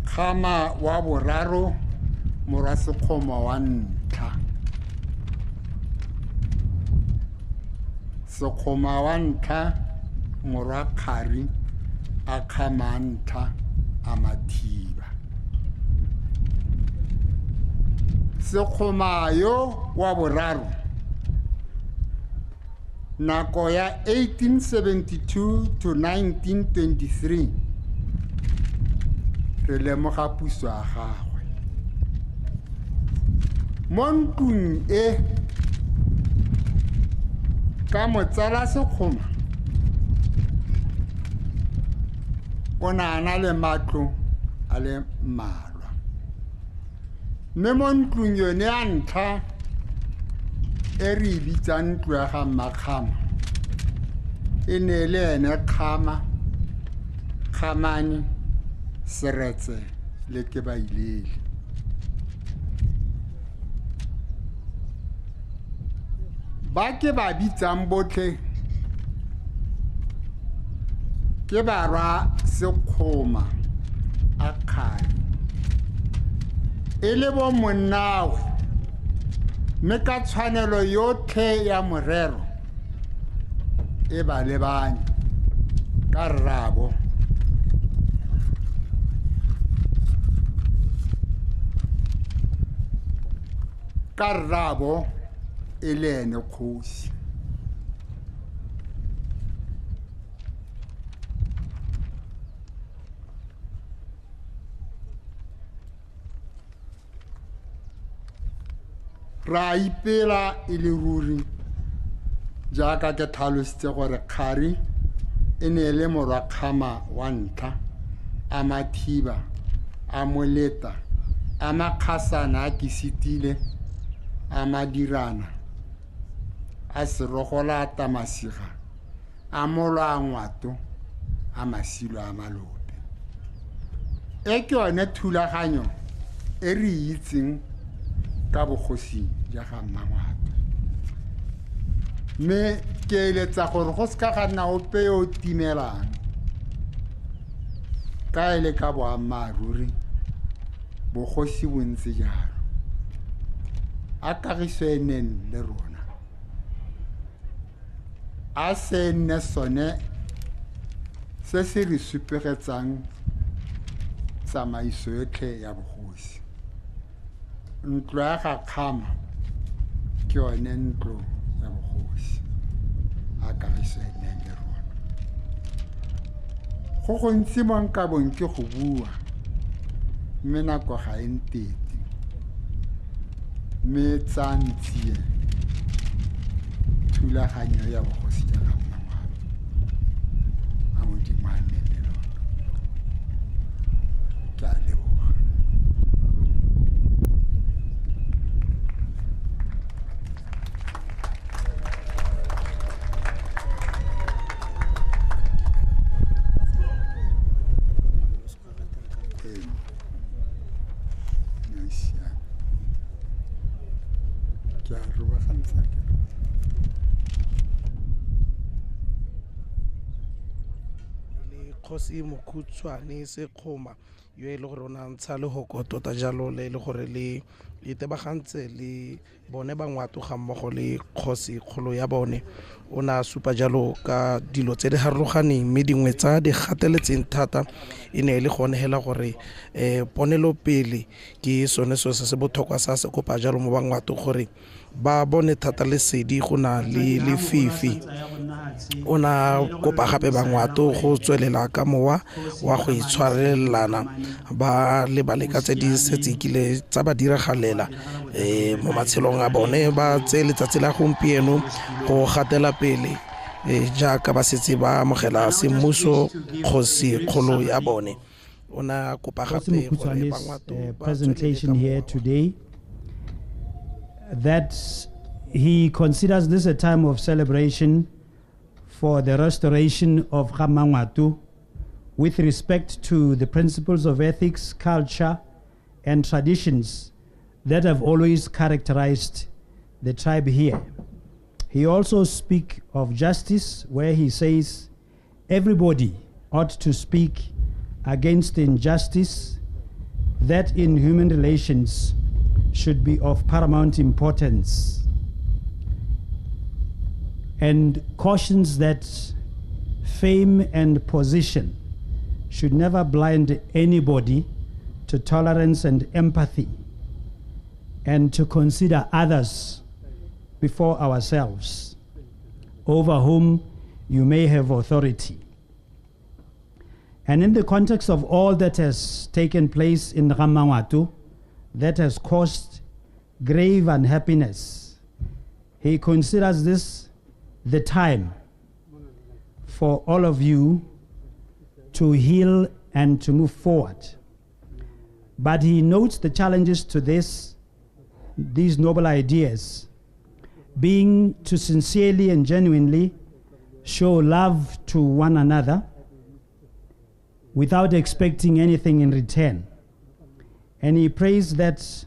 Khama wa boraro morwa Sekgoma wa ntlha. Sekgoma wa ntlha morwa Kgari a Khama ntlha a Mathiba. Sekgoma yo wa boraro nako ya 1872 to 1923 re lemoga puso ya gagwe. Mo ntlong e ka motsala Sekgoma o ne a na le matlo a le mmalwa, mme mo ntlong yone ya ntlha e re e bitsang ntlo ya ga Mmakgama e ne le ene Khama, Khamane, Seretse le Kebailele. Ba ke ba bitsang botlhe ke barwa Sekgoma a Kgari, e le bo monnawe, mme ka tshwanelo yotlhe ya morero e ba lebane ka rraabo. Ka rraabo e le ene kgosi. Ra ipela e le ruri jaaka ke tlhalositse gore Kgari e ne e le morwa Khama wa ntlha a Mathiba a Moleta a Makgasana a Kisitile a Madirana a Serogola a Tamasiga a Molo a Ngwato a Masilo a Malope. E ke yone thulaganyo e re e itseng ka bogosing ja ga Mmangwato. Mme ke eletsa gore go seka ga nna ope yo o timelang ka e le ka boammaaruri bogosi bo ntse jalo. A kagiso e neng le rona, a se nne sone se se re supegetsang tsamaiso yotlhe ya bogosi. Ntlo ya ga Kgama ke yone ntlo ya bogosi, a kagiso e neng le rona. Go gontsi mo nkabong ke go bua, mme nako ga e ntete, mme tsa ntsie thulaganyo ya bogosi ja ga Mmangwato. A Modimo a nne le lona. Ke a leboga. Ke a rulagantsa ke. Le kgosi Mokhutshwane Sekgoma yo e le gore o ne a ntsha lehoko tota jalo le e le gore le itebagantse le bone Bangwato ga mmogo le kgosi kgolo ya bone. O ne a supa jalo ka dilo tse di harologaneng, mme dingwe tsa di gateletseng thata e ne e le gone hela gore ponelopele ke sone seo se se botlhokwa sa se kopa jalo mo Bangwato gore ba bone thata lesedi go na le lefifi. O ne a kopa gape Bangwato go tswelela ka mowa wa go itshwarelana ba lebale ka tse di setse kile tsa ba diragalela mo matshelong a bone, ba tseye letsatsi la gompieno go gatela pele jaaka ba setse ba amogela semmuso kgosi kgolo ya bone. O ne a kopa Kgosi gape gore Mokhutshwane's Bangwato ba tswelele presentation ka here mowa wa today, that he considers this a time of celebration for the restoration of Ga-Mmangwato with respect to the principles of ethics, culture, and traditions that have always characterized the tribe here. He also speaks of justice, where he says everybody ought to speak against injustice, that in human relations should be of paramount importance, and cautions that fame and position should never blind anybody to tolerance and empathy, and to consider others before ourselves, over whom you may have authority. And in the context of all that has taken place in Ga-Mmangwato, that has caused grave unhappiness, he considers this the time for all of you to heal and to move forward. But he notes the challenges to these noble ideas, being to sincerely and genuinely show love to one another without expecting anything in return. And he prays that,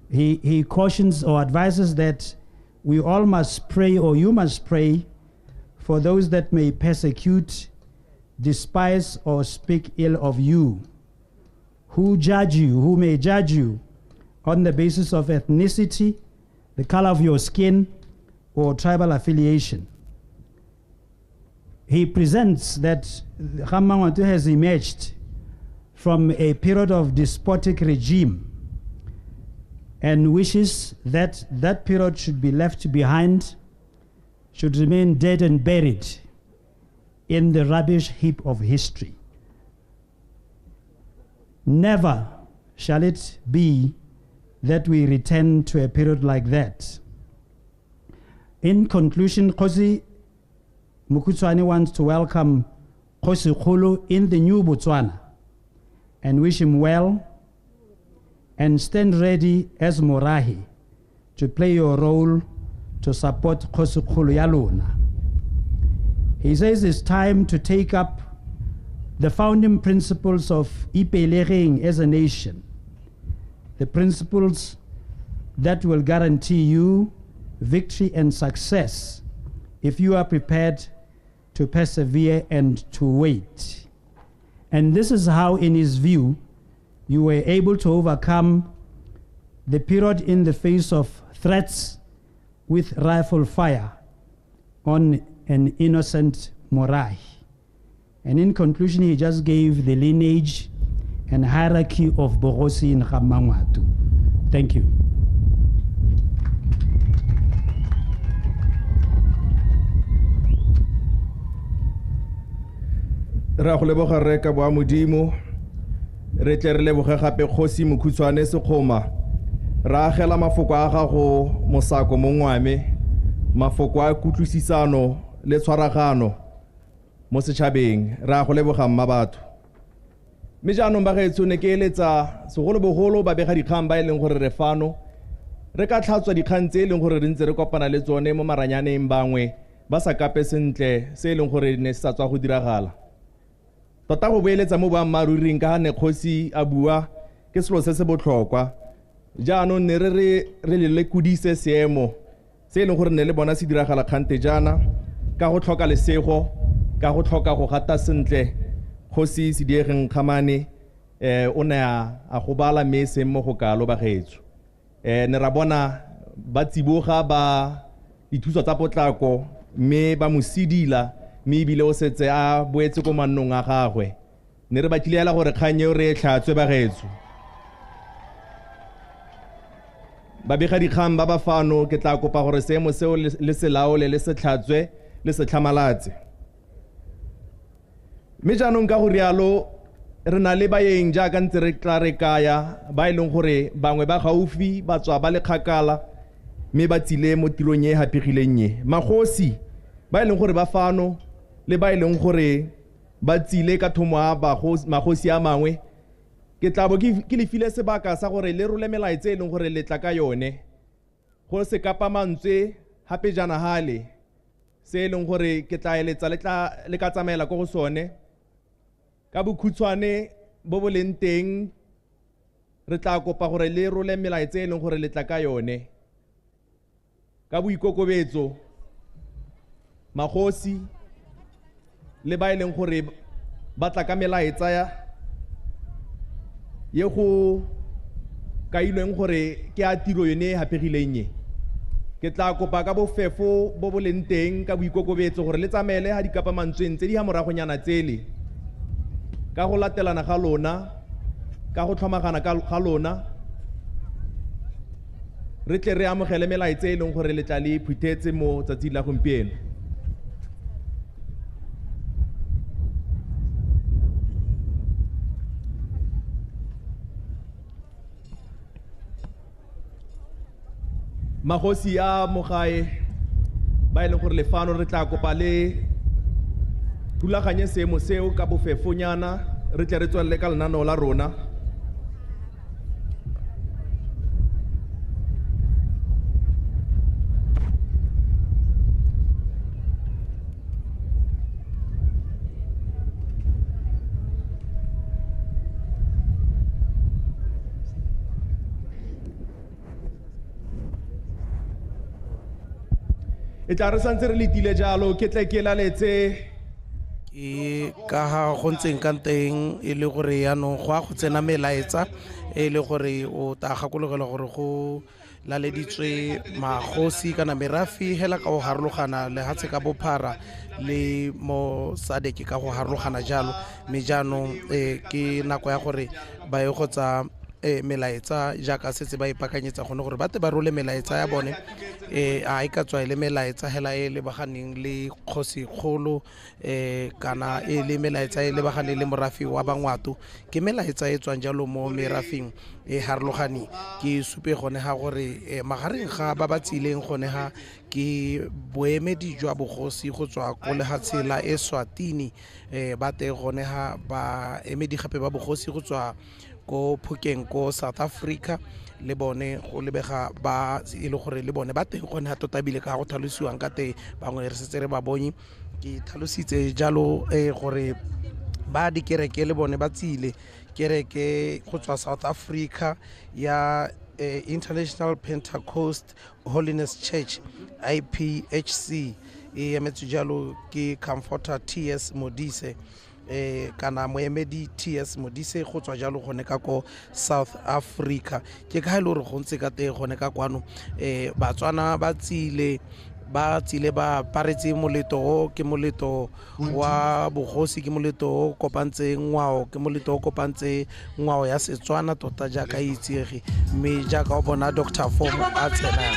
he cautions or advises that we all must pray, or you must pray, for those that may persecute, despise, or speak ill of you, who judge you, who may judge you on the basis of ethnicity, the color of your skin, or tribal affiliation. He presents that Ga-Mmangwato has emerged from a period of despotic regime and wishes that that period should be left behind, should remain dead and buried in the rubbish heap of history. Never shall it be that we return to a period like that. In conclusion, Kgosi Mokhutshwane wants to welcome Kgosi Kgolo in the new Botswana and wish him well, and stand ready as Morahi to play your role to support Kgosi Kgolo ya lona. He says it's time to take up the founding principles of Ipelegeng as a nation, the principles that will guarantee you victory and success if you are prepared to persevere and to wait. And this is how, in his view, you were able to overcome the period in the face of threats with rifle fire on an innocent Morai. And in conclusion, he just gave the lineage and hierarchy of Bogosi in Ga-Mmangwato. Thank you. Re a go leboga rre ka boa modimo, re tle re leboge gape kgosi Mokhutshwane Sekgoma. Re agela mafoko a gago mosako mongwame, mafoko a kutlwisisano le tshwaragano mo setšhabeng. Re a go leboga mma batho. Mme jaanong bagaetsho, ne ke eletsa segolobogolo babegadikgang ba e leng gore re fano re ka tlhatswa dikgang tse e leng gore re ntse re kopana le tsone mo maranyaneng, bangwe ba sa kape sentle se e leng gore ne se sa tswa go diragala. Tota go boeletsa mo boammaaruring ka ga ne kgosi a bua ke selo se se botlhokwa. Jaanong ne re re le lekodise seemo se e leng gore ne le bona se diragala kgante jaana ka go tlhoka lesego, ka go tlhoka go gata sentle. Kgosi Sediegeng Kgamane o ne a gobala mme e seng mo go kalo bagaetsho. Ne ra bona ba tsiboga ba dithuso tsa potlako mme ba mo sedila, mme ebile o setse a boetse ko mannong a gagwe. Ne re batlile hela gore kgang eo re e tlhatswe bagaetsho. Babegadikgang ba ba fano, ke tla kopa gore seemo seo le se laole, le se tlhatswe, le se tlhamalatse. Mme jaanong ka go rialo re na le baeng jaaka ntse re tla re kaya, ba e leng gore bangwe ba gaufi, ba tswa ba le kgakala, mme ba tsile mo tirong e e haphegileng e. Magosi ba e leng gore ba fano le ba e leng gore ba tsile ka thomo a magosi a mangwe, ke tla bo ke le file sebaka sa gore le role melaetsa e leng gore le tla ka yone, go se kapa mantswe gape jaana gale se e leng gore ke tla eletsa le ka tsamaela ko go sone. Ka bokhutshwane bo bo leng teng, re tla kopa gore le role melaetsa e leng gore le tla ka yone. Ka boikokobetso, magosi le ba e leng gore ba tla ka melaetsa ya ye go kailweng gore ke a tiro yone e haphegileng e. Ke tla kopa ka bofefo bo bo leng teng ka boikokobetso gore le tsamaele ga dikapamantsweng tse di ha moragonyana tsele, ka go latelana ga lona, ka go tlhomagana ga lona, re tle re amogele melaetsa e leng gore le tla le phuthetse mo tsatsing la gompieno. Magosi a mo gae ba e leng gore lefano re tla kopa le rulaganye seemo seo ka bofefonyana, re tle re tswelele ka lenaneo la rona. E tla re santse re letile jalo, ke tle ke laletse ke ka ga go ntseng ka teng, e le gore yaanong go a go tsena melaetsa e le gore o ta gakologelwa gore go laleditswe magosi kana merafe hela ka go harologana lehatshe ka bophara le mo SADC ka go harologana jalo. Mme jaanong ke nako ya gore ba ye go tsa melaetsa jaaka setse ba ipakanyetsa gone gore ba te ba role melaetsa ya bone, a e ka tswa e le melaetsa hela e lebaganeng le kgosikgolo, kana e le melaetsa e lebaganeng le morafe wa Bangwato. Ke melaetsa e tswang jalo mo merafeng e harologaneng. Ke supe gone ga gore magareng ga ba ba tsileng gone ga ke boemedi jwa bogosi go tswa ko lehatshe la Eswatini, ba teng gone ga baemedi gape ba bogosi go tswa ko Phokeng ko South Africa, le bone go lebega ba e le gore le bone ba teng gone ga tota ebile ka go tlhalosiwang ka teng, bangwe re setse re ba bonye. Ke tlhalositse jalo gore ba dikereke le bone ba tsile, kereke go tswa South Africa ya International Pentecost Holiness Church IPHC e emetswe jalo ke Comforter TS Modise kana moemedi TS Modise go tswa jalo gone ka ko South Africa. Ke ka e le gore go ntse ka teng gone ka kwano, Batswana ba tsile ba aparetse moleto o, ke moleto wa bogosi, ke moleto o kopantseng ngwao, ke moleto o kopantseng ngwao ya Setswana tota jaaka e itsege, mme jaaka o bona Dr. Form a tsena.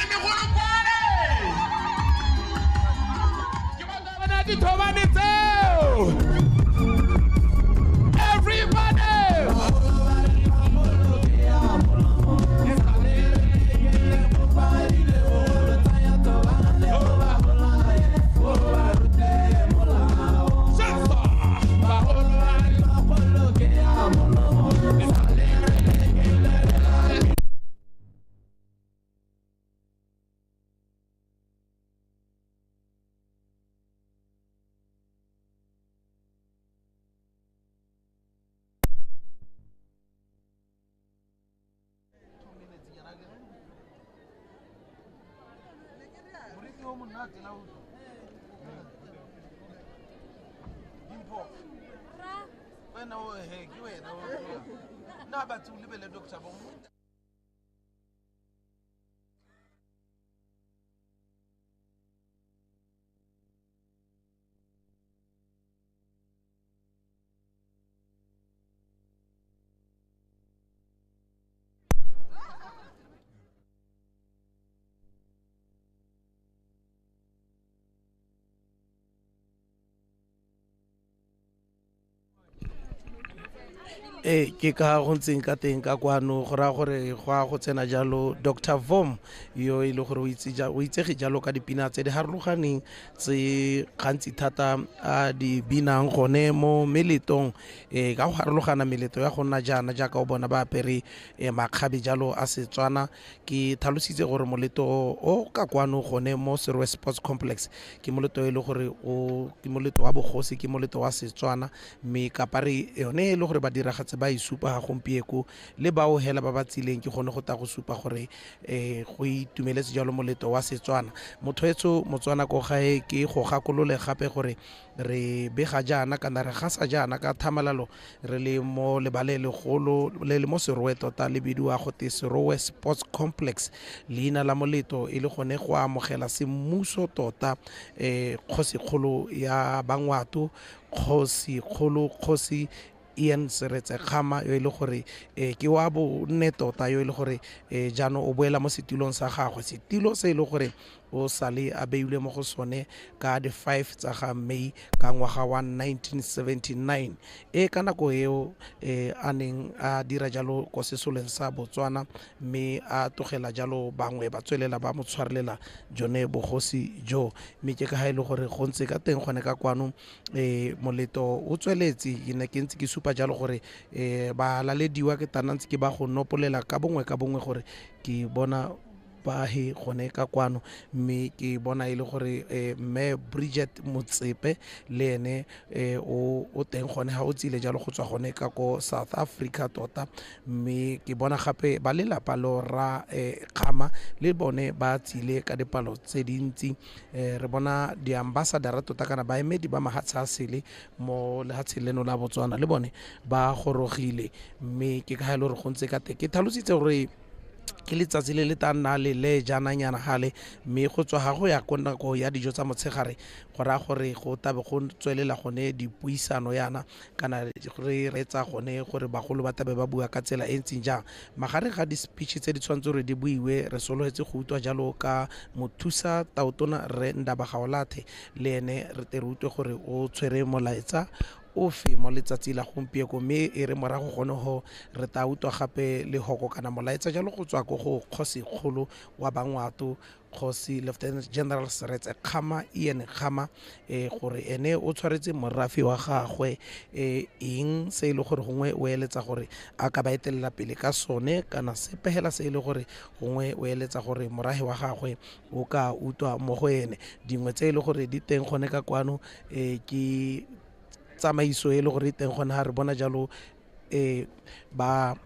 Ke ka go ntseng ka teng ka kwano, go raya gore go a go tsena jalo Dr. Vom yo e le gore o itsege jalo ka dipina tse di harologaneng tse gantsi thata a di binang gone mo meletong, ka go harologana meleto ya go nna jaana jaaka o bona ba apere makgabe jalo a Setswana. Ke tlhalositse gore moleto o ka kwano gone mo Serowe Sports Complex ke moleto e le gore o ke moleto wa bogosi, ke moleto wa Setswana, mme kapare yone e le gore ba diragatse ba e supa ga gompieko le bao hela ba ba tsileng ke gone go ta go supa gore go itumeletse jalo moleto wa Setswana. Motho etso Motswana ko gae ke go gakolole gape gore re bega jaana kana re gasa jaana ka thamalalo re le mo lebale legolo le le mo Serowe tota le bidiwa gote Serowe Sports Complex. Leina la moleto e le gone go amogela semmuso tota kgosikgolo ya Bangwato, kgosikgolo kgosi Ian Seretse Khama yo e le gore ke wa bonne tota, yo e le gore jaanong o boela mo setilong sa gagwe, setilo se e le gore o sale a beilwe mo go sone ka di 5 tsa ga May ka ngwaga wa 1979. Ka nako eo a neng a dira jalo ko sesoleng sa Botswana, mme a tlogela jalo bangwe ba tswelela ba mo tshwarelela jone bogosi jo. Mme ke ka ga e le gore go ntse ka teng gone ka kwano, moleto o tsweletse. Ke ne ke ntse ke supa jalo gore ba lalediwa ke tana ntse ke ba go nopolela ka bongwe ka bongwe gore ke bona ba he gone ka kwano, mme ke bona e le gore mme Bridget Motsepe le ene o teng gone ga o tsile jalo go tswa gone ka ko South Africa tota. Mme ke bona gape ba lelapa lo ra Kgama le bone ba tsile ka dipalo tse dintsi. Re bona di-ambassador tota kana baemedi ba mahatshe a sele mo lehatsheng leno la Botswana le bone ba gorogile, mme ke ka ga e le gore go ntse ka teng. Ke tlhalositse gore ke letsatsi le le tla nna le le jaananyana gale, mme go tswa ga go ya ko nako ya dijo tsa motshegare go raya gore go tabe go tswelela gone dipuisano yana kana re reetsa gone gore bagolo ba tabe ba bua ka tsela e ntseng jang. Magareng ga di-speech tse di tshwanetse gore di buiwe, re sologetse go utlwa jalo ka mothusa tautona Rre Ndaba Gaolathe, le ene re tle re utlwe gore o tshwere molaetsa ofe mo letsatsi la gompieko, mme e re morago gone go re tla utlwa gape le hoko kana molaetsa jalo go tswa ko go kgosikgolo wa Bangwato kgosi Lieutenant General Seretse Khama Ian Khama, gore ene o tshwaretse morafe wa gagwe eng se e le gore gongwe o eletsa gore a ka ba etelela pele ka sone, kana sepe hela se e le gore gongwe o eletsa gore morafe wa gagwe o ka utlwa mo go ene. Dingwe tse e le gore di teng gone ka kwano ke tsamaiso e le gore e teng gone ga re bona jalo ba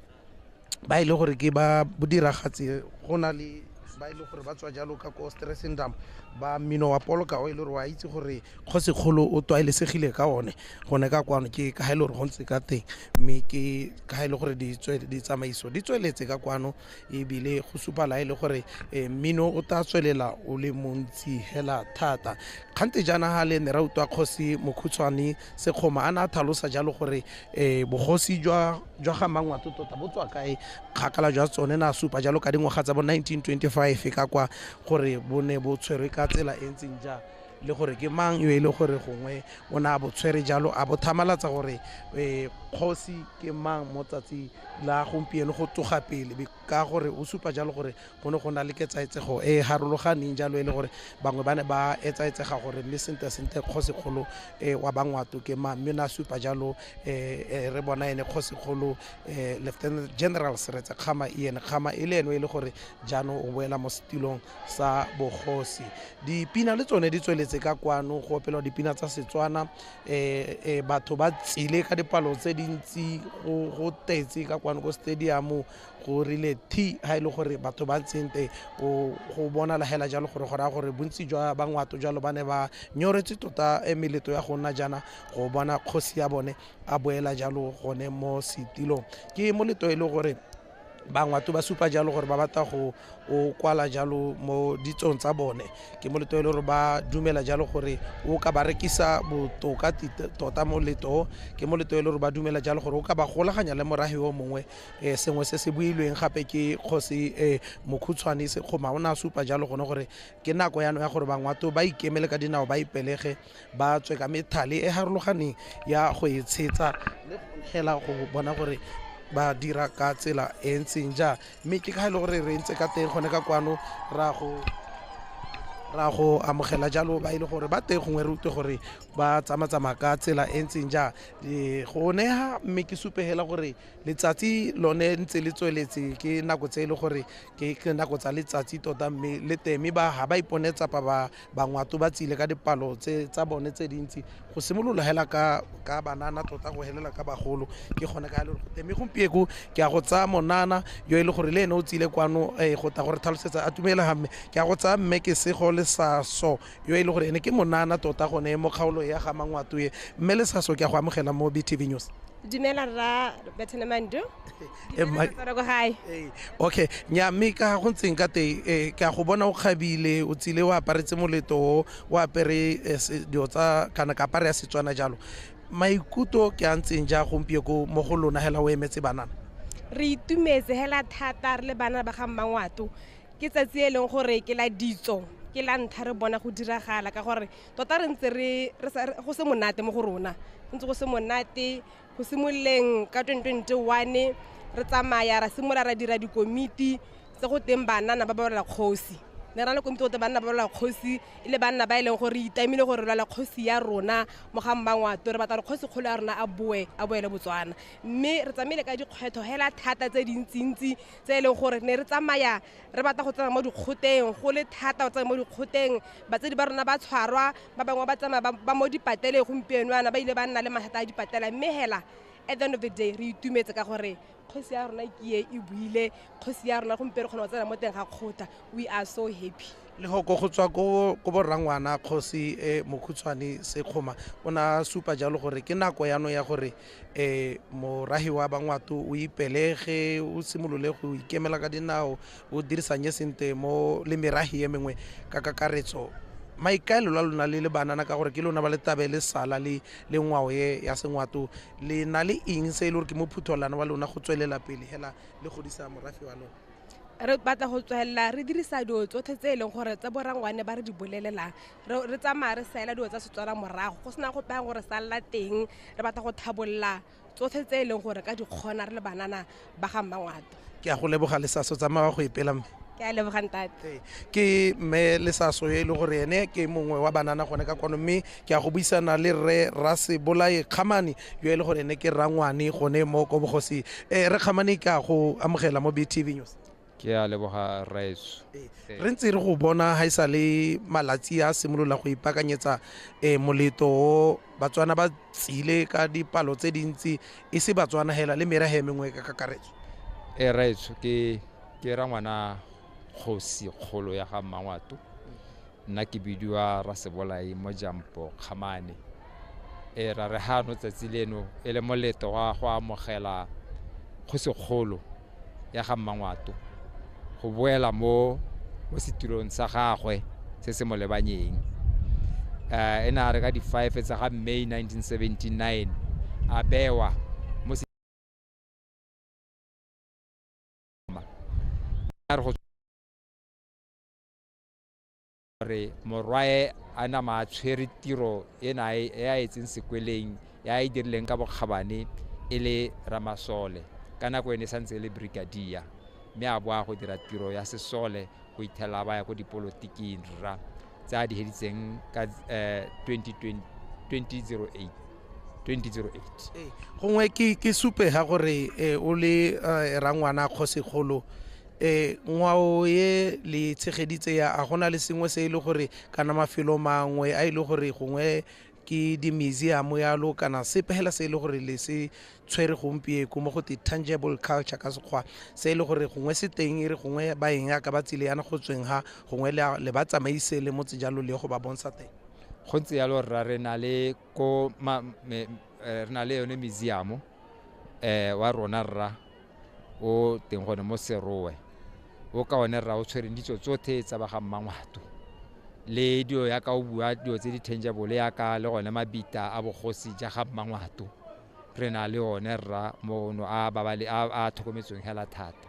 Ba ile gore ke ba bodiragatsi go na le ba ile gore ba tswa jalo ka ko Stressendam ba mmino wa poloka o e le gore wa itse gore kgosikgolo o tlwaelesegile ka one gone ka kwano ke ka ha e le gore go ntse ka teng mme ke ka ha e le gore ditsamaiso di tsweletse ka kwano ebile go supa la e le gore mmino o tla tswelela o le montsi hela thata. Kgante jaana ha le ne ra utlwa kgosi Mokhutshwane Sekgoma a ne a tlhalosa jalo gore bogosi jwa ga Mmangwato tota bo tswa kae kgakala jwa tsone na supa jalo ka dingwaga tsa bo 1925 ka kwa gore bo ne bo tshwerwe ka tsela e ntseng jang le gore ke mang yo e le gore gongwe o ne a bo tshwere jalo a bo thamalatsa gore kgosi ke mang mo tsatsi la gompieno go tsoga pele ka gore o supa jalo gore go ne go na le ketsaetsego e harologaneng jalo e le gore bangwe ba ne ba etsaetsega gore mme sente kgosikgolo wa Bangwato ke mang mme na supa jalo re bona ene kgosikgolo Lieutenant General Seretse Khama Ian Khama e le ene e le gore jaanong o boela mo setilong sa bogosi. Dipina le tsone di tsweletse ka kwano go opelwa dipina tsa Setswana batho ba tsile ka dipalo tse dintsi go tetse ka kwano ko stadium go rile thi ha ile gore batho ba ntseng teng go bona la hela jalo gore go raya gore bontsi jwa Bangwato jalo ba ne ba nyoretse tota meleto ya go nna jaana go bona kgosi ya bone a boela jalo gone mo setilong. Ke moleto e le gore Bangwato ba supa jalo gore ba batla go o kwala jalo mo ditsong tsa bone ke moleto e le gore ba dumela jalo gore o ka ba rekisa botoka tota moleto ke moleto e le gore ba dumela jalo gore o ka ba golaganya le morahi o mongwe sengwe se se builweng gape ke kgosi Mokhutshwane Sekgoma o ne a supa jalo gone gore ke nako yano ya gore Bangwato ba ikemele ka dinao ba ipelege ba tswe ka methale e harologaneng ya go e tshetsa le go hela go bona gore ba dira ka tsela e ntseng jang mme ke ka e le gore re ntse ka teng gone ka kwano ra go amogela jalo ba ile gore ba teng gongwe re utlwe gore ba tsamatsamaya ka tsela e ntseng jang go neha mme ke supegela gore letsatsi lone ntse le tsweletse ke nako tse e le gore ke nako tsa letsatsi tota mme le teng mme ba ga ba ipone tsapa ba Bangwato ba tsile ka dipalo tsa bone tse dintsi go simolola hela ka banana tota go helela ka bagolo ke gone ka le gore mme gompieko ke a go tsaya monana yo e le gore le ene o tsile kwano go tla gore tlhalosetsa a tumela ga mme ke a go tsaya mme ke Sego Lesaso yo e le gore ene ke monana tota gone mo kgaolo ya ga Mangwato e mme Lesaso ke a go amogela mo BTV News. Dumela rra Bethane Mandu. Gae. Okay, nya mme ka go ntseng ka teng ke a go bona o kgabile o tsile o aparetse moleto o apere dilo tsa kana ka apare ya Setswana jalo maikutlo ke a ntseng ja gompieko mo go lona hela o emetse banana. Re itumetse hela thata re le bana ba ga Mmangwato ke tsatsi e leng gore ke la ditso ke la ntlha re bona go diragala ka gore tota re ntse re go se monate mo go rona ntse go se monate go simololeng ka 2021 re tsamaya ra simolola ra dira dikomiti tse go teng banana ba ba lwela kgosi ne ra le komiti go teng banna ba lwela kgosi e le banna ba e leng gore re itamile gore re lwela kgosi ya rona mo ga Mmangwato re batla gore kgosi kgolo ya rona a boele Botswana mme re tsamaile ka dikgwetlho hela thata tse dintsintsi tse e leng gore ne re tsamaya re batla go tsena mo dikgoteng go le thata go tsena mo dikgoteng batsadi ba rona ba tshwarwa ba bangwe ba tsamaya ba mo dipateleng gompieno yana ba ile ba nna le mathata a dipatela mme hela at the end of the day re itumetse ka gore kgosi ya rona ke e buile kgosi ya rona gompieno kgona go tsena mo teng ga kgotla. We are so happy. Le go go tswa ko borrangwana kgosi Mokhutshwane Sekgoma o ne a supa jalo gore ke nako yano ya gore morahi wa Bangwato o ipelege o simolole go ikemela ka dinao o dirisanye sente mo le merahi e mengwe ka kakaretso. Maikaelelo a lona le le banana ka gore ke lona ba le tabe le sala le ngwao e ya Sengwato le na le eng se e le gore ke mo phutholana wa lona go tswelela pele hela le godisa morafe wa lona? Re batla go tswelela re dirisa dilo tsotlhe tse e leng gore tsa borangwane ba re di bolelelang re tsamaya re saela dilo tsa Setswana morago go sena go payang gore salla teng re batla go thabolola tsotlhe tse e leng gore ka di kgona re le banana ba ga Mmangwato. Ke a go leboga Lesaso tsamaya go ipela mme. Ke a leboga ntate. Ke mme Lesaso e le gore ene ke mongwe wa banana gone ka kwano mme ke a go buisana le rre Rasebolae Kgamane yo e le gore ene ke rangwane gone mo ko bogosi. Re Kgamane ke a go amogela mo BTV News. Ke a leboga rraetsho. Re ntse re go bona ha e sa le malatsi a simolola go ipaakanyetsa moleto o Batswana ba tsile ka dipalo tse dintsi e se Batswana hela le merahe e mengwe ka kakaretso. E raetsho ke rangwana kgosi kgolo ya ga Mmangwato. Nna ke bidiwa Rasebolai Mojampo Kgamane. E ra re hano tsatsi leno e le moleto wa go amogela kgosi kgolo ya ga Mmangwato go boela mo setilong sa gagwe se se mo lebanyeng. E ne a re ka di-5 tsa ga May 1979 a bewa mo gore morwae a nama a tshwere tiro ena e a etseng sekweleng ya e dirileng ka bokgabane e le ramasole ka nako ene santse e le brigadier, mme a boa go dira tiro ya sesole go ithela ba ya ko dipolotiking rra tse a di heditseng ka 2008. Gongwe ke supe ga gore o le rangwana kgosikgolo, ngwao e le tshegeditse ya a gona le sengwe se e le gore kana mafelo mangwe a e le gore gongwe ke di-museum yalo kana sepe hela se e le gore le se tshwere gompieko mo go te tangible culture ka sekgwa se e le gore gongwe se teng e re gongwe ba eng ka ba tsile yana go tsweng ha gongwe le ba tsamaise le motse jalo le go ba bontsha teng. Go ntse yalo rra, re na le ko re na le yone museum wa rona rra o teng gone mo Serowe, o ka one rra o tshwereng ditso tsotlhe tsa ba ga Mmangwato le dilo ya ka o bua dilo tse di tangible ya ka le gone mabita a bogosi ja ga Mmangwato re na le one rra mono a babale a tlhokometsweng hela thata.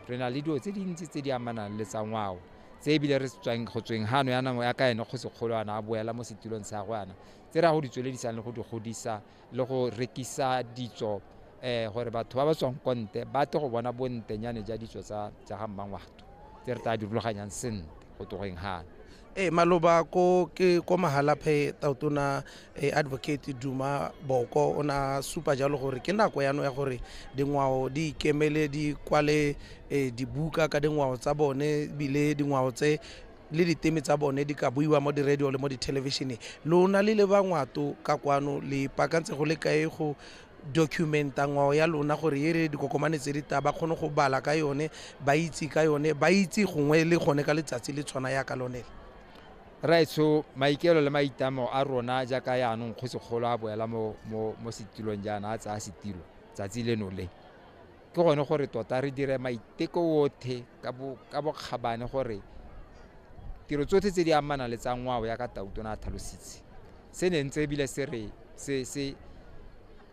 Re na le dilo tse dintsi tse di amanang le tsa ngwao tse ebile re tswang go tsweng hano ya nangwe ya ka ene kgosikgolo ana a boela mo setilong sa gagwe ana tse re ya go di tsweledisang le go di godisa le go rekisa ditso gore batho ba ba tswang ko ntle ba tle go bona bontenyane ja ditso tsa ga Mmangwato tse re tla di rulaganyang sentle go tlogeng hano. Maloba ko ke ko Mahalapye tautona advocate Duma Boko o na supa jalo gore ke nako yano ya gore dingwao di ikemele di kwale dibuka ka dingwao tsa bone bile dingwao tse le diteme tsa bone di ka buiwa mo di-radio le mo di-television. Lona le le Bangwato ka kwano le pakantse go le kae go documenta ngwao ya lona gore e re dikokomane tse di tla ba kgone go bala ka yone, ba itse ka yone, ba itse gongwe le gone ka letsatsi le tshwana ya ka lone? Raetsho, maikelo le maitamo a rona jaaka yaanong kgosikgolo a boela mo setilong jaana a tsaya setilo tsatsi leno le ke gone gore tota re dire maiteko otlhe ka bokgabane gore tiro tsotlhe tse di amanang le tsa ngwao ya ka tautona a tlhalositse se ne ntse ebile se re se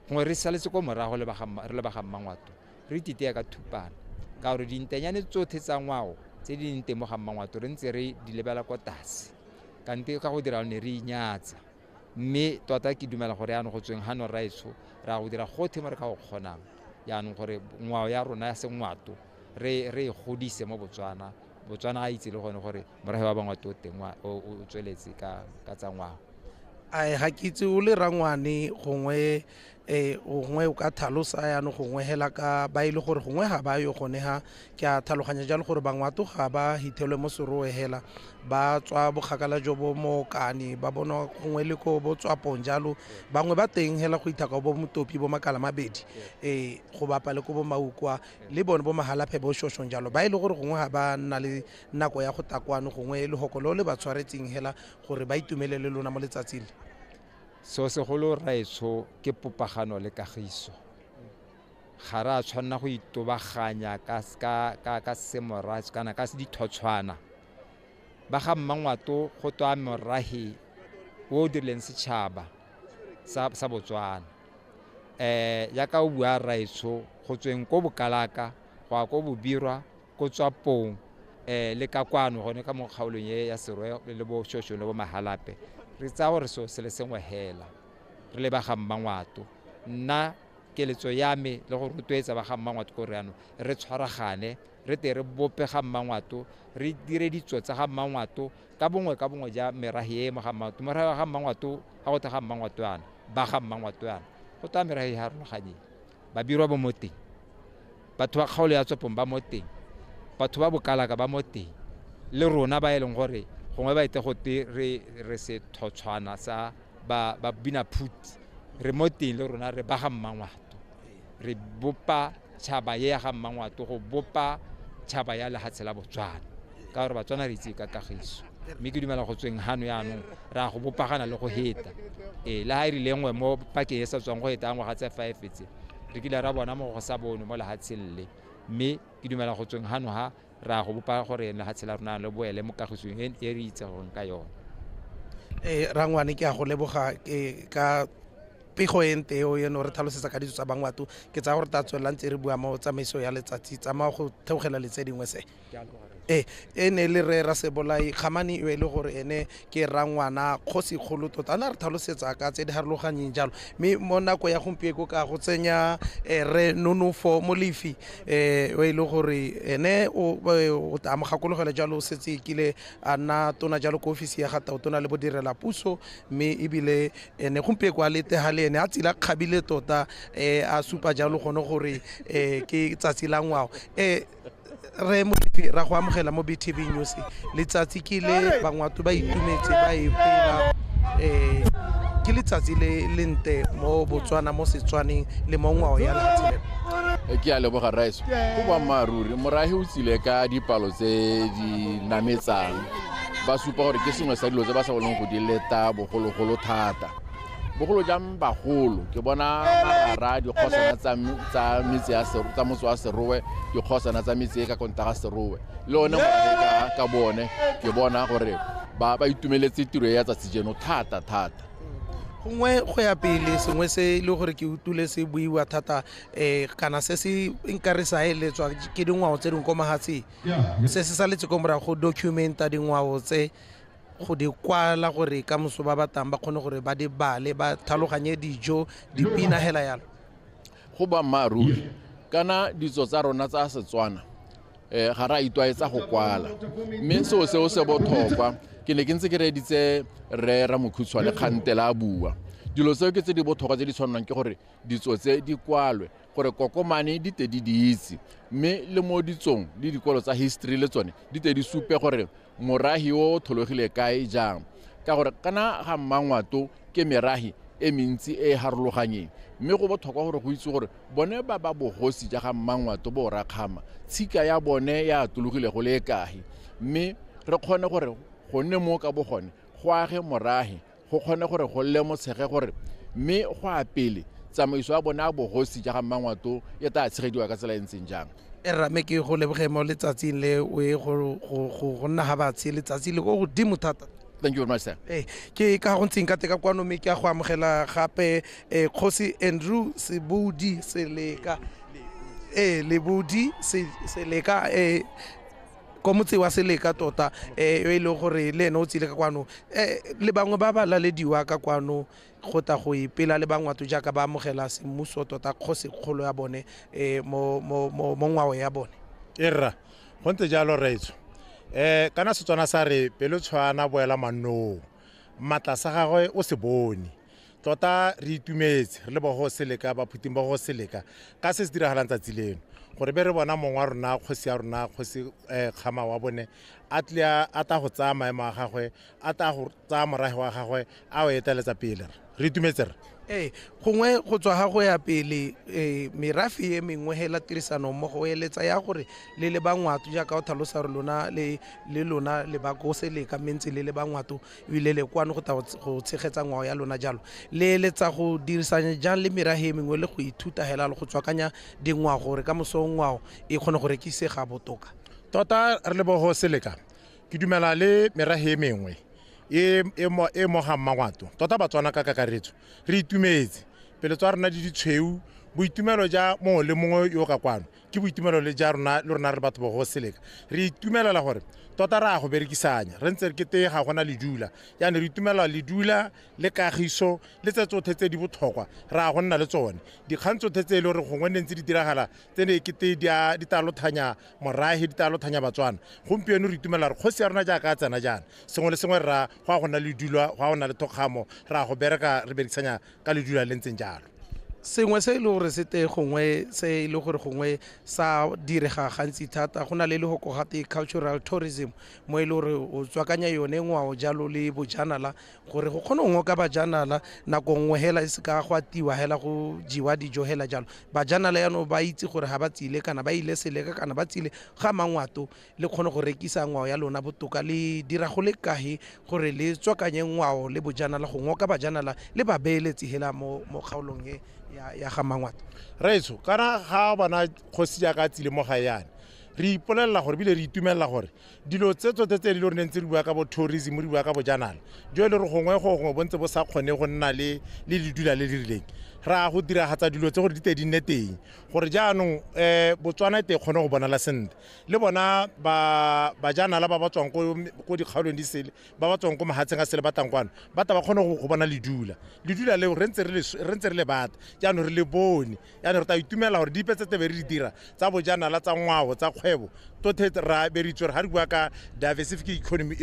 gongwe re saletse ko morago re le ba ga Mmangwato re ititea ka thupana ka gore dintenyane tsotlhe tsa ngwao tse di leng teng mo ga Mmangwato re ntse re di lebela kwa tlase kante ka go dira ne re inyatsa. Mme tota ke dumela gore yaanong go tsweng hano raetsho re a go dira gotlhe mo re ka go kgonang yaanong gore ngwao ya rona ya sengwato re e godise mo Botswana. Botswana a itse le gone gore morafe wa Bangwato o teng o tsweletse ka tsa ngwao. Ai ga ke itse o le rangwane gongwe gongwe o ka tlhalosa yaanong gongwe hela ka ba e le gore gongwe ga ba yo gone ha ke a tlhaloganya jalo gore Bangwato ga ba hithelwe mo Serowe hela ba tswa bokgakala jo bo Mokane ba bonwa gongwe le ko bo Tswapong jalo, bangwe ba teng hela go ithaka bo Motopi bo Makala Mabedi go bapa le ko bo Maukwa le bone bo Mahalapye bo Shoshong jalo, ba e le gore gongwe ga ba nna le nako ya go ta kwano gongwe lehoko leo le ba tshwaretseng hela gore ba itumele le lona mo letsatsing le. So segolo raetsho ke popagano le kagiso. Ga re a tshwanna go itobaganya ka semoratsho kana ka dithotshwana. Ba ga Mmangwato go tswa morahe o dirileng setšhaba sa Botswana. Jaaka o bua raetsho go tsweng ko Bokalaka go ya ko Bobirwa ko Tswapong le ka kwano gone ka mo kgaolong e ya Serowe le bo Shoshong le bo Mahalapye re tsaya gore seo se le sengwe hela re le ba ga Mmangwato. Nna keletso ya me le go rotloetsa ba ga Mmangwato gore yaanong re tshwaragane re te re bope ga Mmangwato re dire ditso tsa ga Mmangwato ka bongwe ja merahe e mo ga Mmangwato. Morahe wa ga Mmangwato ga go tla ga Mmangwato yana ba ga Mmangwato yana go tla merahe e harologaneng. Babirwa ba mo teng, batho ba kgaolo ya Tswapong ba mo teng, batho ba Bokalaka ba mo teng, le rona ba e leng gore gongwe ba ite go te re sethotshwana sa ba bina phuti re mo teng le rona re ba ga Mmangwato. Re bopa tšhaba ye ya ga Mmangwato, go bopa tšhaba ya lehatshe la Botswana, ka gore Batswana re itse ka kagiso. Mme ke dumela go tsweng hano yaanong ra go bopagana le go heta. Ee, le ha e rile nngwe mo pakeng e sa tswang go heta ngwaga tse 5 tse, re kile ra bona mo go sa bonwe mo lehatsheng le. Mme ke dumela go tsweng hano ha ra go bopa gore lehatshe la rona le boele mo kagisong e re itsegeng ka yone. Rangwane, ke a go leboga ka pego e nte eo eno re tlhalosetsa ka ditso tsa Bangwato. Ke tsaya gore ta tswelela ntse re bua mo tsamaiso ya letsatsi, tsamaya go theogela le tse dingwe se. E ne le re Rasebolai Kgamane e le gore ene ke rangwana kgosi kgolo tota, a ne a re tlhalosetsa ka tse di harologanyeng jalo. Mme mo nako ya gompieno ka go tsenya re Nonofo Molefi, o e le gore ene o tla mo gakologela jalo, o setse kile a nna tona jalo ko ofisi ya ga Tautona le bodirela puso, mme ebile ene gompieno a letega le ene a tsila kgabile tota, a supa jalo gone gore ke tsatsi la ngwao. Re Molefi, ra go amogela mo BTV News. Letsatsi ke le Bangwato ba itumetse ba ipela, ke letsatsi le lente mo Botswana, mo Setswaneng le mo ngwao ya lefatshe leno. Ke a leboga Raeso. Go boammaaruri, morahi o tsile ka dipalo tse di nametsang, ba supa gore ke sengwe sa dilo tse ba sa bolong go di leta bogologolo thata. Bogolo jang bagolo, ke bona marara, dikgosana tsa metse ya tsa motse wa Serowe, dikgosana tsa metse e ka konta ga Serowe, le one morahe ka bone, ke bona gore ba itumeletse tiro ya tsatsi jeno thata thata. Gongwe go ya pele, sengwe se e le gore ke utlwile se buiwa thata, kana se se nkare sa eletswa ke dingwao tse dingwe ko mahatsheng, se se saletse ko morago go documenta dingwao tse, go di kwala gore ka moso ba batlang ba kgone gore ba di bale, ba tlhaloganye dijo, dipina hela yalo. Go boammaaruri, kana ditso tsa rona tsa Setswana, ga re a itlwaetsa go kwala, mme seo seo se botlhokwa. Ke ne ke ntse ke reeditse rre Ramokhutshwane kgantele a bua. Dilo tseo ke tse di botlhokwa tse di tshwanelwang ke gore ditso tse di kwalwe, gore kokomane di te di di itse, mme le mo ditsong le dikolo tsa history le tsone di te di supe gore morahi o thologile kae jang. Ka gore kana ga Mmangwato ke merahi e mentsi e e harologanyeng, mme go botlhokwa gore go itse gore bone ba ba bogosi ja ga Mmangwato bo Rakgama, tshika ya bone ya atologile go le kae, mme re kgone gore go nne mo ka bogone go age morahi, go kgone gore go lemotshege gore mme go a pele tsamaiso ya bone ya bogosi ja ga Mmangwato e tla tshegediwa ka tsela e ntseng jang. E rame ke go leboge mo letsatsing le o e go nna ga batshe, letsatsi le ko godimo thata. Thank you very much, sir. Ke ka go ntseng ka teka kwano, mme ke a go amogela gape Kgosi Andrew Sebodi Seleka. Lebodi Seleka, ko motse wa Seleka tota, yo e leng gore le ene o tsile ka kwano, le bangwe ba ba lalediwa ka kwano go tla go ipela le Bangwato jaaka ba amogela semmuso tota kgosi kgolo ya bone, mo ngwao ya bone. E rra, go ntse jalo Raetso. Kana Setswana sa re pelo tshwana boela mannong, maatla sa gagwe o se bone. Tota re itumetse re le bo Seleka, baphuting ba go Seleka, ka se se diragalang tsatsi leno, gore be re bona mongwe wa rona, kgosi ya rona, kgosi Kgama wa bone, a tle a tla go tsaya maemo a gagwe, a tla go tsaya morahe wa gagwe, a o eteletsa pele. Re itumetse re. Gongwe go tswa ga go ya pele, merafe e mengwe hela tirisano mmogo eletsa ya gore le le Bangwato jaaka o tlhalosa gore lona le lona le ba ko Seleka, mme ntse le le Bangwato ebile le kwano go tla go tshegetsa ngwao ya lona jalo. Le eletsa go dirisanya jang le merafe e mengwe le go ithuta hela le go tswakanya dingwao gore ka moso ngwao e kgone go rekisega botoka? Tota re le bo Seleka, ke dumela le merafe e mengwe e mo ga Mmangwato, tota Batswana ka kakaretso re itumetse, pelo tsa rona di ditshweu, boitumelo ja mongwe le mongwe yo ka kwano ke boitumelo le ja rona, le rona re batho ba go Seleka. Re itumelela gore tota re a go berekisanya, re ntse re kete ga gona ledula, jaanong re itumelela ledula le kagiso le tse tsotlhe tse di botlhokwa, re a go nna le tsone. Dikgang tsotlhe tse e le gore gongwe ne ntse di diragala tse ne kete di talothanya morahi, di talothanya Batswana, gompieno re itumelela gore kgosi ya rona jaaka a tsena jaana, sengwe le sengwe ra go a go nna ledula, go a go nna le thokgamo, re a go bereka re berekisanya ka ledula le ntseng jalo. Sengwe se e le gore se teng gongwe se e le gore gongwe sa direga gantsi thata, go na le lehoko gate cultural tourism, mo e le gore o tswakanya yone ngwao jalo le bojanala gore go kgone go ngoka bajanala nako nngwe hela e se ka go atiwa hela go jewa dijo hela jalo. Bajanala yaanong ba itse gore ga ba tsile kana ba ile Seleka kana ba tsile ga Mangwato, le kgone go rekisa ngwao ya lona botoka. Le dira go le kae gore le tswakanye ngwao le bojanala go ngoka bajanala le ba beeletsi hela mo kgaolong e ya ga Mangwato? Raetsho, kana ga bona kgosi jaaka a tsile mo gae yana, re ipolelela gore bile re itumelela gore dilo tse tsotlhe tse di le gore ntse re bua ka bo tourism, re bua ka bojanala jo e le gore gongwe go gongwe bo ntse bo sa kgone go nna le ledula le le rileng, re a go diragatsa dilo tse gore di te di nne teng gore jaanong Botswana e te kgone go bonala sentle. Le bona bajanala ba ba tswang ko dikgaolong di sele, ba ba tswang ko mahatsheng a sele ba tlang kwano, ba ta ba kgone go bona ledula. Ledula leo re ntse re le batla, jaanong re le bone. Jaanong re tla itumela gore dipe tse tebe re di dira tsa bojanala, tsa ngwao, tsa kgwebo, tothe ra be re itse gore ga re bua ka diversific economy,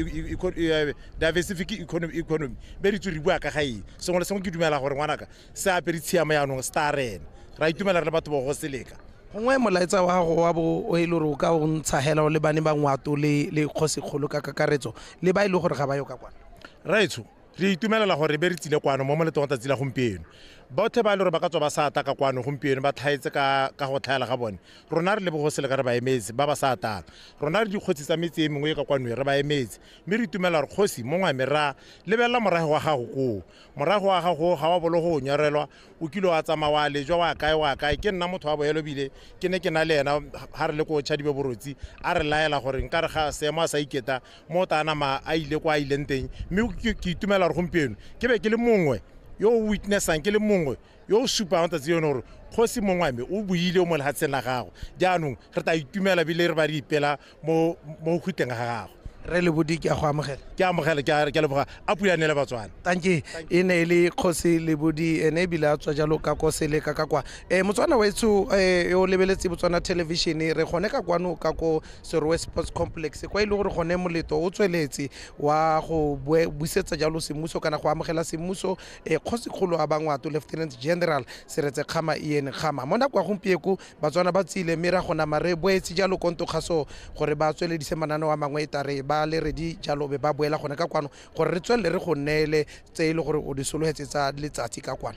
be re itse re bua ka ga eng. Sengwe le sengwe ke dumela gore ngwanaka se apere tshiamo yaanong se tla rena. Ra itumela re le batho ba go Seleka. Gongwe molaetsa wa gago wa bo o e le gore o ka o ntsha hela o le bane ba Ngwato le kgosikgolo ka kakaretso le ba e le gore ga ba yo ka kwana? Raetsho, re itumelela gore be re tsile kwano mo moletong wa tsatsi la gompieno. Botlhe ba e le gore ba ka tswa ba sa ataka kwano gompieno, ba tlhaetse ka go tlhaela ga bone, rona re lebogo Seleka re ba emetse ba ba sa atang. Rona re dikgosi tsa metse e mengwe e ka kwano re ba emetse, mme re itumela gore kgosi mongwe ra lebelela morago wa gago koo. Morago wa gago ga wa bolo go nyorelwa, o kile wa tsamaya wa lejwa wa kae wa kae. Ke nna motho wa bohelo bile ke ne ke na le ena ga re le ko Tshadibe Borotsi, a re laela gore nka re ga seemo a sa iketa mo ta nama a ile kwa a ileng teng. Mme ke itumela gore gompieno ke be ke le mongwe yo o witnessang, ke le mongwe yo o supang tsatsi yone gore kgosi mongwe me o buile mo lefatsheng la gago. Jaanong re tla itumela bile re ba re ipela mo go khutleng ga gago. Re Lebodi, ke a go amogela. Ke amogela, ke a leboga. A pulane le Batswana. Tanki, e ne e le kgosi Lebodi, ene ebile a tswa jalo ka ko Seleka ka kwa. Motswana wetsho yo o lebeletse Botswana Television, re gone ka kwano ka ko Serowe Sports Complex, kwa e le gore gone moleto o tsweletse wa go busetsa jalo semmuso kana go amogela semmuso kgosikgolo a Bangwato Lieutenant General Seretse Khama Ian Khama. Mo nako ya gompieko Batswana ba tsile mme ra go nama re boetse jalo konto kgaso gore ba tsweledise mananeo a mangwe e tare ba le re di jalo be ba boela gone ka kwano gore re tswelele re go neele tse e le gore o di sologetse tsa letsatsi ka kwano.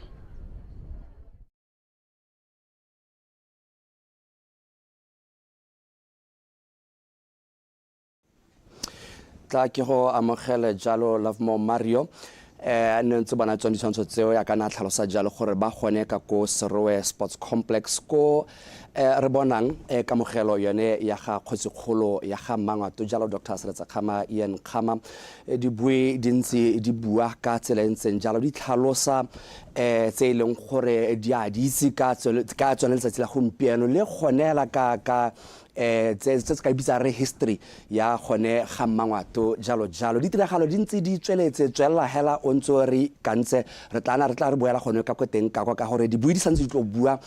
Tla ke go amogele jalo Lovemore Mario. Ne ntse bona tsone ditshwantsho tseo ya kana tlhalosa jalo gore ba gone ka ko Serowe Sports Complex ko re bonang kamogelo yone ya ga kgosikgolo ya ga Mangwato jalo Dr. Seretse Khama Ian Khama. Dibui di ntse di bua ka tsela e ntseng jalo, di tlhalosa tse e leng gore di a di itse ka tsone letsatsi la gompieno le gonela ka tse se ka bitsa re history ya gone ga Mangwato jalo jalo. Ditiragalo di ntse di tsweletse tswelela hela o ntse re kantse re tla re boela gone ka ko teng ka kwa ka gore dibui di santse di tlo bua.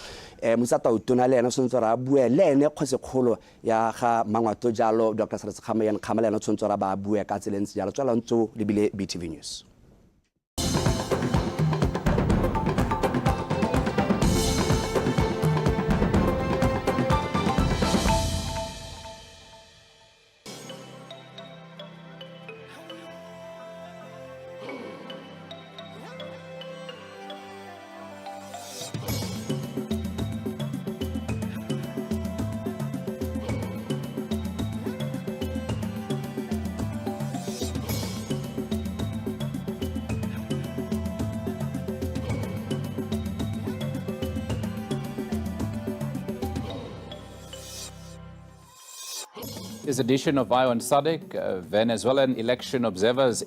Motsa Tautona le ene o santse ra bue le ene kgosikgolo ya ga Mangwato jalo Dr. Seretse Khama Ian Khama le ene o tshwanetse ra ba bue ka tsela e ntse jalo. Tswela ntse o lebile BTV News. This edition of Eye on SADC, Venezuelan election observers